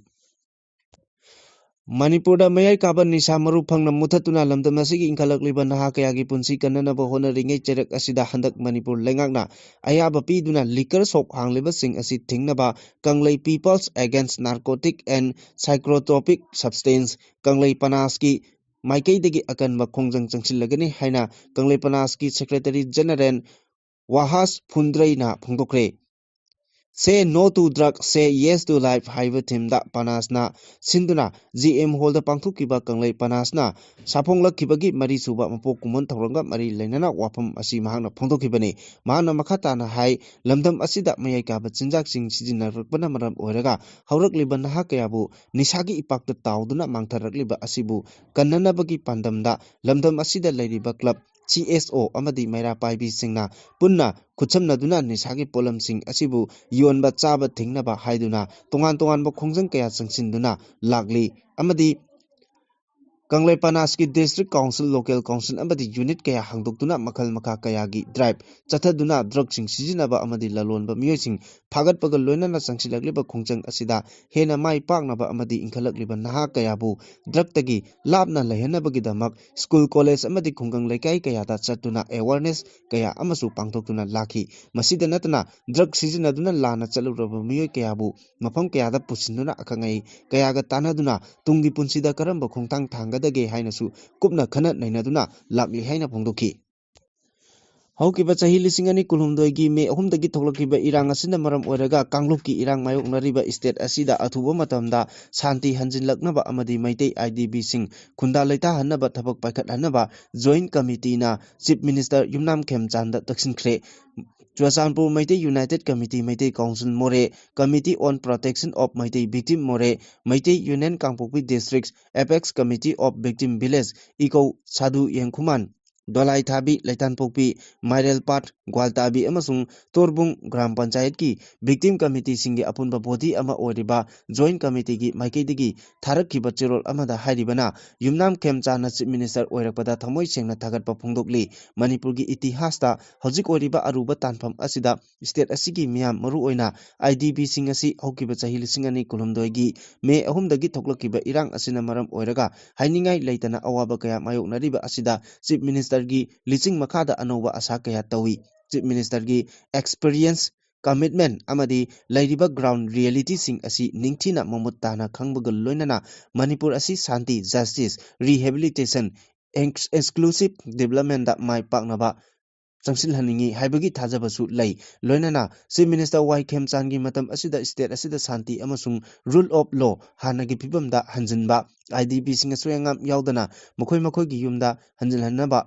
ꯃꯅꯤꯄꯨꯔꯗ ꯃꯌꯥꯏ ꯀꯥꯕ ꯅꯤꯁꯥ ꯃꯔꯨ ꯐꯪꯅ ꯃꯨꯊꯠꯇꯨꯅ ꯂꯝꯗꯝ ꯑꯁꯤꯒꯤ ꯏꯟꯈꯠꯂꯛꯂꯤꯕ ꯅꯍꯥ ꯀꯌꯥꯒꯤ ꯄꯨꯟꯁꯤ ꯀꯟꯅꯅꯕ ꯍꯣꯠꯅꯔꯤꯉꯩ ꯆꯩꯔꯛ ꯑꯁꯤꯗ ꯍꯟꯗꯛ ꯃꯅꯤꯄꯨꯔ ꯂꯩꯉꯥꯛꯅ ꯑꯌꯥꯕ ꯄꯤꯗꯨꯅ liquor shop ꯍꯥꯡꯂꯤꯕꯁꯤꯡ ꯑꯁꯤ ꯊꯤꯡꯅꯕ ꯀꯪꯂꯩ People's Against Narcotic and Psychotropic Substance, ꯀꯪꯂꯩ ꯄꯅꯥꯁꯀꯤ ꯃꯥꯏꯀꯩꯗꯒꯤ ꯑꯀꯟꯕ ꯈꯣꯡꯖꯪ ꯆꯪꯁꯤꯜꯂꯒꯅꯤ ꯍꯥꯏꯅ ꯀꯪꯂꯩ ꯄꯅꯥꯁꯀꯤ Secretary General ꯋꯥꯍꯥꯁ ꯐꯨꯟꯗ꯭ꯔꯩꯅ ꯐꯣꯡꯗꯣꯛꯈ꯭ꯔꯦ꯫ Say no to drug, say yes to life ꯍꯥꯏꯕ themeꯗ ꯄꯅꯥꯁꯅ ꯁꯤꯟꯗꯨꯅ G M Hallꯗ ꯄꯥꯡꯊꯣꯛꯈꯤꯕ ꯀꯪꯂꯩ ꯄꯅꯥꯁꯅ ꯁꯥꯐꯣꯡꯂꯛꯈꯤꯕꯒꯤ ꯃꯔꯤꯁꯨꯕ ꯃꯄꯣꯛ ꯀꯨꯝꯑꯣꯟ ꯊꯧꯔꯝꯒ ꯃꯔꯤ ꯂꯩꯅꯅ ꯋꯥꯐꯝ ꯑꯁꯤ ꯃꯍꯥꯛꯅ ꯐꯣꯡꯗꯣꯛꯈꯤꯕꯅꯤ꯫ ꯃꯍꯥꯛꯅ ꯃꯈꯥ ꯇꯥꯅ ꯍꯥꯏ, ꯂꯝꯗꯝ ꯑꯁꯤꯗ ꯃꯌꯥꯏ ꯀꯥꯕ ꯆꯤꯟꯖꯥꯛꯁꯤꯡ ꯁꯤꯖꯤꯟꯅꯔꯛꯄꯅ ꯃꯔꯝ ꯑꯣꯏꯔꯒ ꯍꯧꯔꯛꯂꯤꯕ ꯅꯍꯥ ꯀꯌꯥꯕꯨ ꯅꯤꯁꯥꯒꯤ ꯏꯄꯥꯛꯇ ꯇꯥꯎꯗꯨꯅ ꯃꯥꯡꯊꯔꯛꯂꯤꯕ ꯑꯁꯤꯕꯨ ꯀꯟꯅꯅꯕꯒꯤ ꯄꯥꯟꯗꯝꯗ ꯂꯝꯗꯝ ꯑꯁꯤꯗ ꯂꯩꯔꯤꯕ club, C S O ꯑꯃꯗꯤ ꯃꯩꯔꯥ ꯄꯥꯏꯕꯤꯁꯤꯡꯅ ꯄꯨꯟꯅ ꯈꯨꯠꯁꯝꯅꯗꯨꯅ ꯅꯤꯁꯥꯒꯤ ꯄꯣꯠꯂꯝꯁꯤꯡ ꯑꯁꯤꯕꯨ ꯌꯣꯟꯕ ꯆꯥꯕ ꯊꯤꯡꯅꯕ ꯍꯥꯏꯗꯨꯅ ꯇꯣꯉꯥꯟ ꯇꯣꯉꯥꯟꯕ ꯈꯣꯡꯖꯪ ꯀꯌꯥ ꯆꯪꯁꯤꯟꯗꯨꯅ ꯂꯥꯛꯂꯤ ꯑꯃꯗꯤ ꯀꯪꯂꯩꯄꯅꯥꯁꯀꯤ district council, local council ꯑꯃꯗꯤ unit ꯀꯌꯥ ꯍꯥꯡꯗꯣꯛꯇꯨꯅ ꯃꯈꯜ ꯃꯈꯥ ꯀꯌꯥꯒꯤ drive ꯆꯠꯊꯗꯨꯅ drugꯁꯤꯡ ꯁꯤꯖꯤꯟꯅꯕ ꯑꯃꯗꯤ ꯂꯂꯣꯟꯕ ꯃꯤꯑꯣꯏꯁꯤꯡ ꯐꯥꯒꯠꯄꯒ ꯂꯣꯏꯅꯅ ꯆꯪꯁꯤꯜꯂꯛꯂꯤꯕ ꯈꯣꯡꯖꯪ ꯑꯁꯤꯗ ꯍꯦꯟꯅ ꯃꯥꯏ ꯄꯥꯛꯅꯕ ꯑꯃꯗꯤ ꯏꯟꯈꯠꯂꯛꯂꯤꯕ ꯅꯍꯥ ꯀꯌꯥꯕꯨ drugꯇꯒꯤ ꯂꯥꯞꯅ ꯂꯩꯍꯟꯅꯕꯒꯤꯗꯃꯛ school, college ꯑꯃꯗꯤ ꯈꯨꯡꯒꯪ ꯂꯩꯀꯥꯏ ꯀꯌꯥꯗ ꯆꯠꯇꯨꯅ awareness ꯀꯌꯥ ꯑꯃꯁꯨ ꯄꯥꯡꯊꯣꯛꯇꯨꯅ ꯂꯥꯛꯈꯤ꯫ ꯃꯁꯤꯗ ꯅꯠꯇꯅ drug ꯁꯤꯖꯤꯟꯅꯗꯨꯅ ꯂꯥꯟꯅ ꯆꯠꯂꯨꯔꯕ ꯃꯤꯑꯣꯏ ꯀꯌꯥꯕꯨ ꯃꯐꯝ ꯀꯌꯥꯗ ꯄꯨꯁꯤꯟꯗꯨꯅ ꯑꯈꯪ ꯑꯍꯩ ꯀꯌꯥꯒ ꯇꯥꯟꯅꯗꯨꯅ ꯇꯨꯡꯒꯤ ꯄꯨꯟꯁꯤꯗ ꯀꯔꯝꯕ ꯈꯣꯡꯊꯥꯡ ꯊꯥꯡꯒꯗꯒꯦ ꯍꯥꯏꯅꯁꯨ ꯀꯨꯞꯅ ꯈꯟꯅ ꯅꯩꯅꯗꯨꯅ ꯂꯥꯛꯂꯤ ꯍꯥꯏꯅ ꯐꯣꯡꯗꯣꯛꯈꯤ꯫ ꯍꯧꯈꯤꯕ ꯆꯍꯤ ꯂꯤꯁꯤꯡ ꯑꯅꯤ ꯀꯨꯟꯍꯨꯝꯗꯣꯏꯒꯤ ꯃꯦ ꯑꯍꯨꯝꯗꯒꯤ ꯊꯣꯛꯂꯛꯈꯤꯕ ꯏꯔꯥꯡ ꯑꯁꯤꯅ ꯃꯔꯝ ꯑꯣꯏꯔꯒ ꯀꯥꯡꯂꯨꯞꯀꯤ ꯏꯔꯥꯡ ꯃꯥꯌꯣꯛꯅꯔꯤꯕ state ꯑꯁꯤꯗ ꯑꯊꯨꯕ ꯃꯇꯝꯗ ꯁꯥꯟꯇꯤ ꯍꯟꯖꯤꯜꯂꯛꯅꯕ ꯑꯃꯗꯤ ꯃꯩꯇꯩ IDPꯁꯤꯡ ꯈꯨꯟꯗꯥ ꯂꯩꯇꯥꯍꯟꯅꯕ ꯊꯕꯛ ꯄꯥꯏꯈꯠꯍꯟꯅꯕ Joint Committeeꯅ Chief Minister ꯌꯨꯝꯅꯥꯝ ꯈꯦꯝꯆꯥꯟꯗ ꯇꯛꯁꯤꯟꯈ꯭ꯔꯦ꯫ Churachandpur Meitei United Committee, Meitei Council ꯃꯣꯔꯦ, Committee on Protection of Meitei Victim ꯃꯣꯔꯦ, Meitei Union Kangpokpi District, Apex Committee of Victim Village, ꯏꯀꯧ ꯁꯥꯗꯨ ꯌꯦꯡꯈꯨꯃꯥꯟ, ꯗꯣꯂꯥꯏꯊꯥꯕꯤ, ꯂꯩꯇꯥꯟꯄꯣꯛꯄꯤ, ꯃꯥꯏꯔꯦꯜꯄꯥꯠ, ꯒ꯭ꯋꯥꯜꯇꯥꯕꯤ ꯑꯃꯁꯨꯡ ꯇꯣꯔꯕꯨꯡ ꯒ꯭ꯔꯥꯝ ꯄꯟꯆꯥꯌꯠꯀꯤ victim committeeꯁꯤꯡꯒꯤ ꯑꯄꯨꯟꯕ body ꯑꯃ ꯑꯣꯏꯔꯤꯕ joint committeeꯒꯤ ꯃꯥꯏꯀꯩꯗꯒꯤ ꯊꯥꯔꯛꯈꯤꯕ ꯆꯦꯔꯣꯜ ꯑꯃꯗ ꯍꯥꯏꯔꯤꯕꯅ, ꯌꯨꯝꯅꯥꯝ ꯈꯦꯝꯆꯥꯟꯅ Chief Minister ꯑꯣꯏꯔꯛꯄꯗ ꯊꯃꯣꯏ ꯁꯦꯡꯅ ꯊꯥꯒꯠꯄ ꯐꯣꯡꯗꯣꯛꯂꯤ꯫ ꯃꯅꯤꯄꯨꯔꯒꯤ ꯏꯇꯤꯍꯥꯁꯇ ꯍꯧꯖꯤꯛ ꯑꯣꯏꯔꯤꯕ ꯑꯔꯨꯕ ꯇꯥꯟꯐꯝ ꯑꯁꯤꯗ state ꯑꯁꯤꯒꯤ ꯃꯤꯌꯥꯝ, ꯃꯔꯨꯑꯣꯏꯅ IDPꯁꯤꯡ ꯑꯁꯤ ꯍꯧꯈꯤꯕ ꯆꯍꯤ ꯂꯤꯁꯤꯡ ꯑꯅꯤ ꯀꯨꯟꯍꯨꯝꯗꯣꯏꯒꯤ May ꯑꯍꯨꯝꯗꯒꯤ ꯊꯣꯛꯂꯛꯈꯤꯕ ꯏꯔꯥꯡ ꯑꯁꯤꯅ ꯃꯔꯝ ꯑꯣꯏꯔꯒ ꯍꯥꯏꯅꯤꯡꯉꯥꯏ ꯂꯩꯇꯅ ꯑꯋꯥꯕ ꯀꯌꯥ ꯃꯥꯌꯣꯛꯅꯔꯤꯕ ꯑꯁꯤꯗ Chief Ministerꯒꯤ ꯂꯤꯆꯤꯡ ꯃꯈꯥꯗ ꯑꯅꯧꯕ ꯑꯁꯥ ꯀꯌꯥ ꯇꯧꯏ꯫ Chief Ministerꯒꯤ experience, commitment ꯑꯃꯗꯤ ꯂꯩꯔꯤꯕ ground realityꯁꯤꯡ ꯑꯁꯤ ꯅꯤꯡꯊꯤꯅ ꯃꯃꯨꯠ ꯇꯥꯅ ꯈꯪꯕꯒ ꯂꯣꯏꯅꯅ ꯃꯅꯤꯄꯨꯔ ꯑꯁꯤ ꯁꯥꯟꯇꯤ, justice, rehabilitation, inclusive developmentꯗ ꯃꯥꯏ ꯄꯥꯛꯅꯕ ꯆꯪꯁꯤꯜꯍꯟꯅꯤꯡꯏ ꯍꯥꯏꯕꯒꯤ ꯊꯥꯖꯕꯁꯨ ꯂꯩ꯫ ꯂꯣꯏꯅꯅ Chief Minister ꯋꯥꯏ ꯈꯦꯝꯆꯥꯟꯒꯤ ꯃꯇꯝ ꯑꯁꯤꯗ state ꯑꯁꯤꯗ ꯁꯥꯟꯇꯤ ꯑꯃꯁꯨꯡ rule of law ꯍꯥꯟꯅꯒꯤ ꯐꯤꯕꯝꯗ ꯍꯟꯖꯤꯟꯕ, IDPꯁꯤꯡ ꯑꯁꯣꯏ ꯑꯉꯥꯝ ꯌꯥꯎꯗꯅ ꯃꯈꯣꯏ ꯃꯈꯣꯏꯒꯤ ꯌꯨꯝꯗ ꯍꯟꯖꯤꯜꯍꯟꯅꯕ,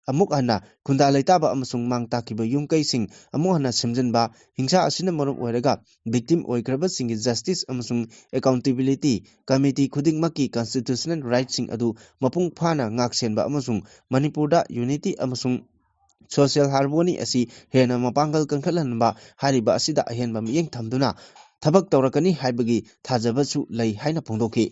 ꯑꯃꯨꯛ ꯍꯟꯅ ꯈꯨꯟꯗꯥ ꯂꯩꯇꯥꯕ ꯑꯃꯁꯨꯡ ꯃꯥꯡ ꯇꯥꯛꯈꯤꯕ ꯌꯨꯝ ꯀꯩꯁꯤꯡ ꯑꯃꯨꯛ ꯍꯟꯅ ꯁꯦꯝꯖꯤꯟꯕ, ꯍꯤꯡꯁꯥ ꯑꯁꯤꯅ ꯃꯔꯝ ꯑꯣꯏꯔꯒ victim ꯑꯣꯏꯈ꯭ꯔꯕꯁꯤꯡꯒꯤ justice ꯑꯃꯁꯨꯡ accountability committee ꯈꯨꯗꯤꯡꯃꯛꯀꯤ constitutional rightꯁꯤꯡ ꯑꯗꯨ ꯃꯄꯨꯡ ꯐꯥꯅ ꯉꯥꯛ ꯁꯦꯟꯕ ꯑꯃꯁꯨꯡ ꯃꯅꯤꯄꯨꯔꯗ unity ꯑꯃꯁꯨꯡ social harmony ꯑꯁꯤ ꯍꯦꯟꯅ ꯃꯄꯥꯡꯒꯜ ꯀꯟꯈꯠꯍꯟꯕ ꯍꯥꯏꯔꯤꯕ ꯑꯁꯤꯗ ꯑꯍꯦꯟꯕ ꯃꯤꯠꯌꯦꯡ ꯊꯝꯗꯨꯅ ꯊꯕꯛ ꯇꯧꯔꯛꯀꯅꯤ ꯍꯥꯏꯕꯒꯤ ꯊꯥꯖꯕꯁꯨ ꯂꯩ ꯍꯥꯏꯅ ꯐꯣꯡꯗꯣꯛꯈꯤ꯫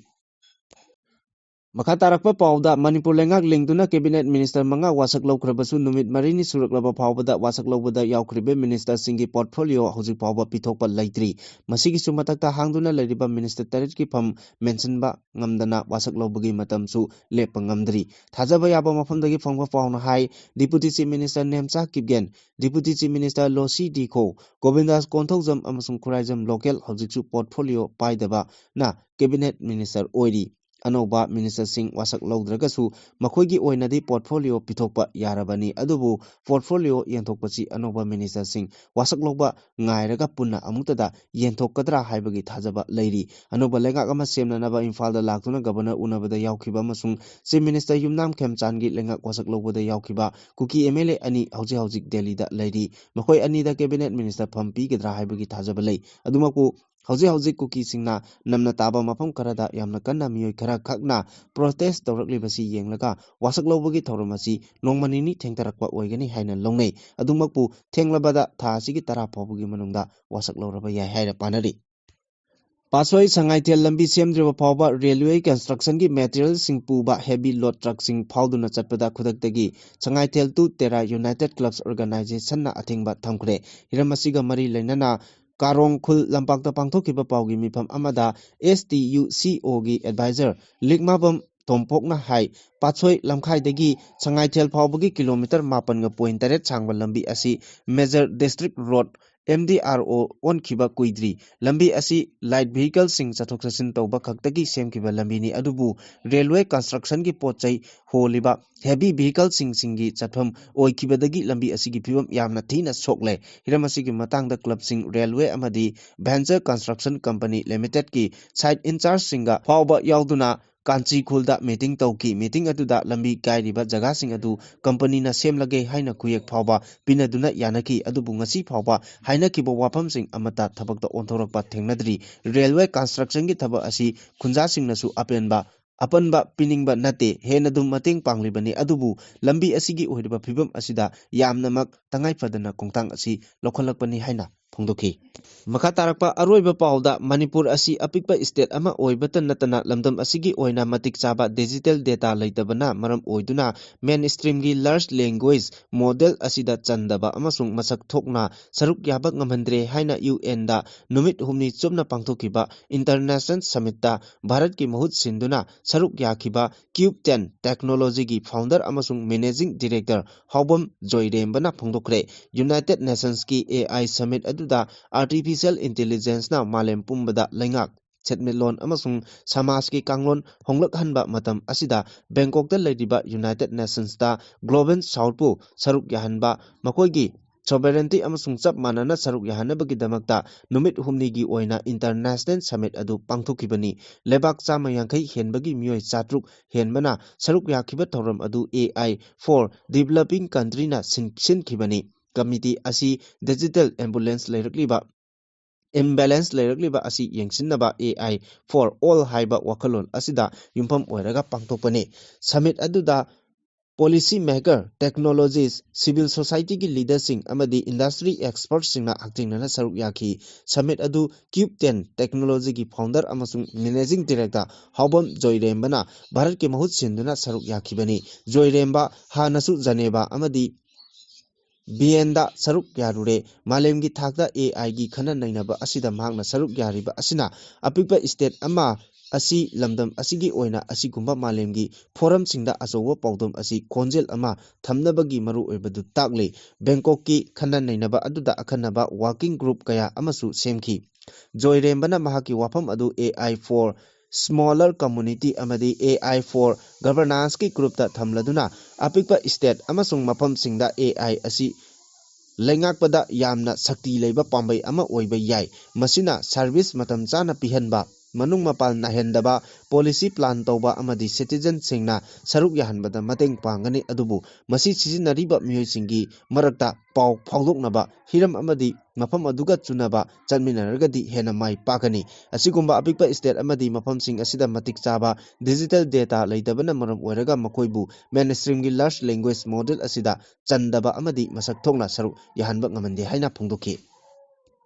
ꯃꯈꯥ ꯇꯥꯔꯛꯄ ꯄꯥꯎꯗ, ꯃꯅꯤꯄꯨꯔ ꯂꯩꯉꯥꯛ ꯂꯤꯡꯗꯨꯅ cabinet minister ꯃꯉꯥ ꯋꯥꯁꯛ ꯂꯧꯈ꯭ꯔꯕꯁꯨ ꯅꯨꯃꯤꯠ ꯃꯔꯤꯅꯤ ꯁꯨꯔꯛꯂꯕ ꯐꯥꯎꯕꯗ ꯋꯥꯁꯛ ꯂꯧꯕꯗ ꯌꯥꯎꯈ꯭ꯔꯤꯕ ministerꯁꯤꯡꯒꯤ portfolio ꯍꯧꯖꯤꯛ ꯐꯥꯎꯕ ꯄꯤꯊꯣꯛꯄ ꯂꯩꯇ꯭ꯔꯤ꯫ ꯃꯁꯤꯒꯤꯁꯨ ꯃꯊꯛꯇ ꯍꯥꯡꯗꯨꯅ ꯂꯩꯔꯤꯕ minister ꯇꯔꯦꯠꯀꯤ ꯐꯝ ꯃꯦꯟꯁꯤꯟꯕ ꯉꯝꯗꯅ ꯋꯥꯁꯛ ꯂꯧꯕꯒꯤ ꯃꯇꯝꯁꯨ ꯂꯦꯞꯄ ꯉꯝꯗ꯭ꯔꯤ꯫ ꯊꯥꯖꯕ ꯌꯥꯕ ꯃꯐꯝꯗꯒꯤ ꯐꯪꯕ ꯄꯥꯎꯅ ꯍꯥꯏ, Deputy Chief Minister Nemcha Kipgen, Deputy Chief Minister ꯂꯣꯁꯤ ꯗꯤ ꯈꯣ, ꯒꯣꯕꯤꯟꯗꯥꯁ ꯀꯣꯟꯊꯧꯖꯝ ꯑꯃꯁꯨꯡ ꯈꯨꯔꯥꯏꯖꯝ ꯂꯣꯀꯦꯜ ꯍꯧꯖꯤꯛꯁꯨ portfolio ꯄꯥꯏꯗꯕꯅ cabinet minister ꯑꯣꯏꯔꯤ꯫ ꯑꯅꯧꯕ ministerꯁꯤꯡ ꯋꯥꯁꯛ ꯂꯧꯗ꯭ꯔꯒꯁꯨ ꯃꯈꯣꯏꯒꯤ ꯑꯣꯏꯅꯗꯤ portfolio ꯄꯤꯊꯣꯛꯄ ꯌꯥꯔꯕꯅꯤ꯫ ꯑꯗꯨꯕꯨ portfolio ꯌꯦꯟꯊꯣꯛꯄꯁꯤ ꯑꯅꯧꯕ ministerꯁꯤꯡ ꯋꯥꯁꯛ ꯂꯧꯕ ꯉꯥꯏꯔꯒ ꯄꯨꯟꯅ ꯑꯃꯨꯛꯇꯗ ꯌꯦꯟꯊꯣꯛꯀꯗ꯭ꯔꯥ ꯍꯥꯏꯕꯒꯤ ꯊꯥꯖꯕ ꯂꯩꯔꯤ꯫ ꯑꯅꯧꯕ ꯂꯩꯉꯥꯛ ꯑꯃ ꯁꯦꯝꯅꯅꯕ ꯏꯝꯐꯥꯜꯗ ꯂꯥꯛꯇꯨꯅ governor ꯎꯅꯕꯗ ꯌꯥꯎꯈꯤꯕ ꯑꯃꯁꯨꯡ Chief Minister ꯌꯨꯝꯅꯥꯝ ꯈꯦꯝꯆꯥꯟꯒꯤ ꯂꯩꯉꯥꯛ ꯋꯥꯁꯛ ꯂꯧꯕꯗ ꯌꯥꯎꯈꯤꯕ ꯀꯨꯀꯤ MLA ꯑꯅꯤ ꯍꯧꯖꯤꯛ ꯍꯧꯖꯤꯛ ꯗꯦꯜꯂꯤꯗ ꯂꯩꯔꯤ꯫ ꯃꯈꯣꯏ ꯑꯅꯤꯗ cabinet minister ꯐꯝ ꯄꯤꯒꯗ꯭ꯔꯥ ꯍꯥꯏꯕꯒꯤ ꯊꯥꯖꯕ ꯂꯩ꯫ ꯑꯗꯨꯃꯛꯄꯨ ꯍꯧꯖꯤꯛ ꯍꯧꯖꯤꯛ ꯀꯨꯀꯤꯁꯤꯡꯅ ꯅꯝꯅ ꯇꯥꯕ ꯃꯐꯝ ꯈꯔꯗ ꯌꯥꯝꯅ ꯀꯟꯅ ꯃꯤꯑꯣꯏ ꯈꯔ ꯈꯛꯅ protest ꯇꯧꯔꯛꯂꯤꯕꯁꯤ ꯌꯦꯡꯂꯒ ꯋꯥꯁꯛ ꯂꯧꯕꯒꯤ ꯊꯧꯔꯝ ꯑꯁꯤ ꯅꯣꯡꯃ ꯅꯤꯅꯤ ꯊꯦꯡꯊꯔꯛꯄ ꯑꯣꯏꯒꯅꯤ ꯍꯥꯏꯅ ꯂꯧꯅꯩ꯫ ꯑꯗꯨꯃꯛꯄꯨ ꯊꯦꯡꯂꯕꯗ ꯊꯥ ꯑꯁꯤꯒꯤ ꯇꯔꯥ ꯐꯥꯎꯕꯒꯤ ꯃꯅꯨꯡꯗ ꯋꯥꯁꯛ ꯂꯧꯔꯕ ꯌꯥꯏ ꯍꯥꯏꯅ ꯄꯥꯅꯔꯤ꯫ ꯄꯥꯠꯁꯣꯏ ꯁꯉꯥꯏꯊꯦꯜ ꯂꯝꯕꯤ ꯁꯦꯝꯗ꯭ꯔꯤꯕ ꯐꯥꯎꯕ railway construction ꯒꯤ material ꯁꯤꯡ ꯄꯨꯕ heavy load truck ꯁꯤꯡ ꯐꯥꯎꯗꯨꯅ ꯆꯠꯄꯗ ꯈꯨꯗꯛꯇꯒꯤ Sangaithel to Tera United Clubs Organisation ꯅ ꯑꯊꯤꯡꯕ ꯊꯝꯈ꯭ꯔꯦ꯫ ꯍꯤꯔꯝ ꯑꯁꯤꯒ ꯃꯔꯤ ꯂꯩꯅꯅ ꯀꯥꯔꯣꯡ ꯈꯨꯜ ꯂꯝꯄꯥꯛꯇ ꯄꯥꯡꯊꯣꯛꯈꯤꯕ ꯄꯥꯎꯒꯤ ꯃꯤꯐꯝ ꯑꯃꯗ S T U C O ꯒꯤ advisor ꯂꯤꯛꯃꯥꯕꯝ ꯇꯣꯝꯄꯣꯛꯅ ꯍꯥꯏ, ꯄꯥꯠꯁꯣꯏ ꯂꯝꯈꯥꯏꯗꯒꯤ ꯁꯉꯥꯏꯊꯦꯜ ꯐꯥꯎꯕꯒꯤ kilometre ꯃꯥꯄꯟꯒ point ꯇꯔꯦꯠ ꯁꯥꯡꯕ ꯂꯝꯕꯤ ꯑꯁꯤ major district road, M D R O, ꯑꯣꯟꯈꯤꯕ ꯀꯨꯏꯗ꯭ꯔꯤ꯫ ꯂꯝꯕꯤ ꯑꯁꯤ light vehicle ꯁꯤꯡ ꯆꯠꯊꯣꯛ ꯆꯠꯁꯤꯟ ꯇꯧꯕ ꯈꯛꯇꯒꯤ ꯁꯦꯝꯈꯤꯕ ꯂꯝꯕꯤꯅꯤ, ꯑꯗꯨꯕꯨ railway construction ꯒꯤ ꯄꯣꯠ ꯆꯩ ꯍꯣꯜꯂꯤꯕ heavy vehicle ꯁꯤꯡ, ꯁꯤꯡꯒꯤ ꯆꯠꯐꯝ ꯑꯣꯏꯈꯤꯕꯗꯒꯤ ꯂꯝꯕꯤ ꯑꯁꯤꯒꯤ ꯐꯤꯕꯝ ꯌꯥꯝꯅ ꯊꯤꯅ ꯁꯣꯛꯂꯦ꯫ ꯍꯤꯔꯝ ꯑꯁꯤꯒꯤ ꯃꯇꯥꯡꯗ club ꯁꯤꯡ, railway ꯑꯃꯗꯤ venture construction company limited ꯀꯤ site in charge ꯁꯤꯡꯒ ꯐꯥꯎꯕ ꯌꯥꯎꯗꯨꯅ ꯀꯥꯟꯆꯤꯈꯨꯜꯗ meeting ꯇꯧꯈꯤ꯫ Meeting ꯑꯗꯨꯗ ꯂꯝꯕꯤ ꯀꯥꯏꯔꯤꯕ ꯖꯒꯥꯁꯤꯡ ꯑꯗꯨ company ꯅ ꯁꯦꯝꯂꯒꯦ ꯍꯥꯏꯅ ꯈꯨꯌꯦꯛ ꯐꯥꯎꯕ ꯄꯤꯅꯗꯨꯅ ꯌꯥꯅꯈꯤ꯫ ꯑꯗꯨꯕꯨ ꯉꯁꯤ ꯐꯥꯎꯕ ꯍꯥꯏꯅꯈꯤꯕ ꯋꯥꯐꯝꯁꯤꯡ ꯑꯃꯠꯇ ꯊꯕꯛꯇ ꯑꯣꯟꯊꯣꯔꯛꯄ ꯊꯦꯡꯅꯗ꯭ꯔꯤ꯫ Railway construction ꯒꯤ ꯊꯕꯛ ꯑꯁꯤ ꯈꯨꯟꯖꯥꯁꯤꯡꯅꯁꯨ ꯑꯄꯦꯟꯕ, ꯑꯄꯟꯕ ꯄꯤꯅꯤꯡꯕ ꯅꯠꯇꯦ꯫ ꯍꯦꯟꯅ ꯑꯗꯨꯝ ꯃꯇꯦꯡ ꯄꯥꯡꯂꯤꯕꯅꯤ꯫ ꯑꯗꯨꯕꯨ ꯂꯝꯕꯤ ꯑꯁꯤꯒꯤ ꯑꯣꯏꯔꯤꯕ ꯐꯤꯕꯝ ꯑꯁꯤꯗ ꯌꯥꯝꯅꯃꯛ ꯇꯉꯥꯏ ꯐꯗꯅ ꯈꯣꯡꯊꯥꯡ ꯑꯁꯤ ꯂꯧꯈꯠꯂꯛꯄꯅꯤ ꯍꯥꯏꯅ ꯐꯣꯡꯗꯣꯛꯈꯤ꯫ ꯃꯈꯥ ꯇꯥꯔꯛꯄ ꯑꯔꯣꯏꯕ ꯄꯥꯎꯗ, ꯃꯅꯤꯄꯨꯔ ꯑꯁꯤ ꯑꯄꯤꯛꯄ state ꯑꯃ ꯑꯣꯏꯕꯇ ꯅꯠꯇꯅ ꯂꯝꯗꯝ ꯑꯁꯤꯒꯤ ꯑꯣꯏꯅ ꯃꯇꯤꯛ ꯆꯥꯕ digital data ꯂꯩꯇꯕꯅ ꯃꯔꯝ ꯑꯣꯏꯗꯨꯅ mainstream ꯒꯤ large language model ꯑꯁꯤꯗ ꯆꯟꯗꯕ ꯑꯃꯁꯨꯡ ꯃꯁꯛ ꯊꯣꯛꯅ ꯁꯔꯨꯛ ꯌꯥꯕ ꯉꯝꯍꯟꯗ꯭ꯔꯦ ꯍꯥꯏꯅ U N ꯗ ꯅꯨꯃꯤꯠ ꯍꯨꯝꯅꯤ ꯆꯨꯞꯅ ꯄꯥꯡꯊꯣꯛꯈꯤꯕ international summit ꯇ ꯚꯥꯔꯠꯀꯤ ꯃꯍꯨꯠ ꯁꯤꯟꯗꯨꯅ ꯁꯔꯨꯛ ꯌꯥꯈꯤꯕ Cube ten Technology ꯒꯤ founder ꯑꯃꯁꯨꯡ managing director ꯍꯥꯎꯕꯝ ꯖꯣꯏꯔꯦꯝꯕꯅ ꯐꯣꯡꯗꯣꯛꯈ꯭ꯔꯦ꯫ United Nations ꯀꯤ A I summit ꯑꯗꯨꯗ artificial intelligence ꯅ ꯃꯥꯂꯦꯝ ꯄꯨꯝꯕꯗ ꯂꯩꯉꯥꯛ, ꯁꯦꯟꯃꯤꯠꯂꯣꯟ ꯑꯃꯁꯨꯡ ꯁꯃꯥꯖꯀꯤ ꯀꯥꯡꯂꯣꯟ ꯍꯣꯡꯂꯛꯍꯟꯕ ꯃꯇꯝ ꯑꯁꯤꯗ Bangkok ꯇ ꯂꯩꯔꯤꯕ United Nations ꯇ Global South ꯄꯨ ꯁꯔꯨꯛ ꯌꯥꯍꯟꯕ, ꯃꯈꯣꯏꯒꯤ sovereignty ꯑꯃꯁꯨꯡ ꯆꯞ ꯃꯥꯟꯅꯅ ꯁꯔꯨꯛ ꯌꯥꯍꯟꯅꯕꯒꯤꯗꯃꯛꯇ ꯅꯨꯃꯤꯠ ꯍꯨꯝꯅꯤꯒꯤ ꯑꯣꯏꯅ international summit ꯑꯗꯨ ꯄꯥꯡꯊꯣꯛꯈꯤꯕꯅꯤ꯫ ꯂꯩꯕꯥꯛ ꯆꯥꯝꯃ ꯌꯥꯡꯈꯩ ꯍꯦꯟꯕꯒꯤ ꯃꯤꯑꯣꯏ ꯆꯥꯇ꯭ꯔꯨꯛ ꯍꯦꯟꯕꯅ ꯁꯔꯨꯛ ꯌꯥꯈꯤꯕ ꯊꯧꯔꯝ ꯑꯗꯨ A I for Developing Country ꯅ ꯁꯤꯟ-, ꯁꯤꯟꯈꯤꯕꯅꯤ꯫ Committee ꯑꯁꯤ digital ambulance ꯂꯩꯔꯛꯂꯤꯕ imbalance ꯂꯩꯔꯛꯂꯤꯕ ꯑꯁꯤ ꯌꯦꯡꯁꯤꯟꯅꯕ AI for All ꯍꯥꯏꯕ ꯋꯥꯈꯜꯂꯣꯟ ꯑꯁꯤꯗ ꯌꯨꯝꯐꯝ ꯑꯣꯏꯔꯒ ꯄꯥꯡꯊꯣꯛꯄꯅꯤ꯫ Summit ꯑꯗꯨꯗ policy maker, technologist, civil society ꯒꯤ leader ꯁꯤꯡ ꯑꯃꯗꯤ industry expert ꯁꯤꯡꯅ ꯍꯛꯊꯦꯡꯅꯅ ꯁꯔꯨꯛ ꯌꯥꯈꯤ꯫ Summit ꯑꯗꯨ Cube ten Technology ꯒꯤ founder ꯑꯃꯁꯨꯡ managing director ꯍꯥꯎꯕꯝ ꯖꯣꯏꯔꯦꯝꯕꯅ ꯚꯥꯔꯠꯀꯤ ꯃꯍꯨꯠ ꯁꯤꯟꯗꯨꯅ ꯁꯔꯨꯛ ꯌꯥꯈꯤꯕꯅꯤ꯫ ꯖꯣꯏꯔꯦꯝꯕ ꯍꯥꯟꯅꯁꯨ Geneva ꯑꯃꯗꯤ ꯚꯤꯌꯦꯟꯗ ꯁꯔꯨꯛ ꯌꯥꯔꯨꯔꯦ꯫ ꯃꯥꯂꯦꯝꯒꯤ ꯊꯥꯛꯇ AI ꯒꯤ ꯈꯟꯅ ꯅꯩꯅꯕ ꯑꯁꯤꯗ ꯃꯍꯥꯛꯅ ꯁꯔꯨꯛ ꯌꯥꯔꯤꯕ ꯑꯁꯤꯅ ꯑꯄꯤꯛꯄ state ꯑꯃ ꯑꯁꯤ ꯂꯝꯗꯝ ꯑꯁꯤꯒꯤ ꯑꯣꯏꯅ ꯑꯁꯤꯒꯨꯝꯕ ꯃꯥꯂꯦꯝꯒꯤ forum ꯁꯤꯡꯗ ꯑꯆꯧꯕ ꯄꯥꯎꯗꯝ ꯑꯁꯤ ꯈꯣꯟꯖꯦꯜ ꯑꯃ ꯊꯝꯅꯕꯒꯤ ꯃꯔꯨꯑꯣꯏꯕꯗꯨ ꯇꯥꯛꯂꯤ꯫ ꯕꯦꯡꯀꯣꯛꯀꯤ ꯈꯟꯅ ꯅꯩꯅꯕ ꯑꯗꯨꯗ ꯑꯈꯟꯅꯕ working group ꯀꯌꯥ ꯑꯃꯁꯨ ꯁꯦꯝꯈꯤ꯫ ꯖꯣꯏꯔꯦꯝꯕꯅ ꯃꯍꯥꯛꯀꯤ ꯋꯥꯐꯝ ꯑꯗꯨ AI for Smaller Community ꯑꯃꯗꯤ AI for Governance ꯀꯤ group ꯇ ꯊꯝꯂꯗꯨꯅ ꯑꯄꯤꯛꯄ state ꯑꯃꯁꯨꯡ ꯃꯐꯝꯁꯤꯡꯗ AI ꯑꯁꯤ ꯂꯩꯉꯥꯛꯄꯗ ꯌꯥꯝꯅ ꯁꯛꯇꯤ ꯂꯩꯕ ꯄꯥꯝꯕꯩ ꯑꯃ ꯑꯣꯏꯕ ꯌꯥꯏ꯫ ꯃꯁꯤꯅ service ꯃꯇꯝ ꯆꯥꯅ ꯄꯤꯍꯟꯕ, ꯃꯅꯨꯡ ꯃꯄꯥꯟ ꯅꯥꯏꯍꯟꯗꯕ, policy plan ꯇꯧꯕ ꯑꯃꯗꯤ citizen ꯁꯤꯡꯅ ꯁꯔꯨꯛ ꯌꯥꯍꯟꯕꯗ ꯃꯇꯦꯡ ꯄꯥꯡꯒꯅꯤ꯫ ꯑꯗꯨꯕꯨ ꯃꯁꯤ ꯁꯤꯖꯤꯟꯅꯔꯤꯕ ꯃꯤꯑꯣꯏꯁꯤꯡꯒꯤ ꯃꯔꯛꯇ ꯄꯥꯎ ꯐꯥꯎꯗꯣꯛꯅꯕ ꯍꯤꯔꯝ ꯑꯃꯗꯤ ꯃꯐꯝ ꯑꯗꯨꯒ ꯆꯨꯅꯕ ꯆꯠꯃꯤꯟꯅꯔꯒꯗꯤ ꯍꯦꯟꯅ ꯃꯥꯏ ꯄꯥꯛꯀꯅꯤ꯫ ꯑꯁꯤꯒꯨꯝꯕ ꯑꯄꯤꯛꯄ state ꯑꯃꯗꯤ ꯃꯐꯝꯁꯤꯡ ꯑꯁꯤꯗ ꯃꯇꯤꯛ ꯆꯥꯕ digital data ꯂꯩꯇꯕꯅ ꯃꯔꯝ ꯑꯣꯏꯔꯒ ꯃꯈꯣꯏꯕꯨ mainstream ꯒꯤ large language model ꯑꯁꯤꯗ ꯆꯟꯗꯕ ꯑꯃꯗꯤ ꯃꯁꯛ ꯊꯣꯛꯅ ꯁꯔꯨꯛ ꯌꯥꯍꯟꯕ ꯉꯝꯍꯟꯗꯦ ꯍꯥꯏꯅ ꯐꯣꯡꯗꯣꯛꯈꯤ꯫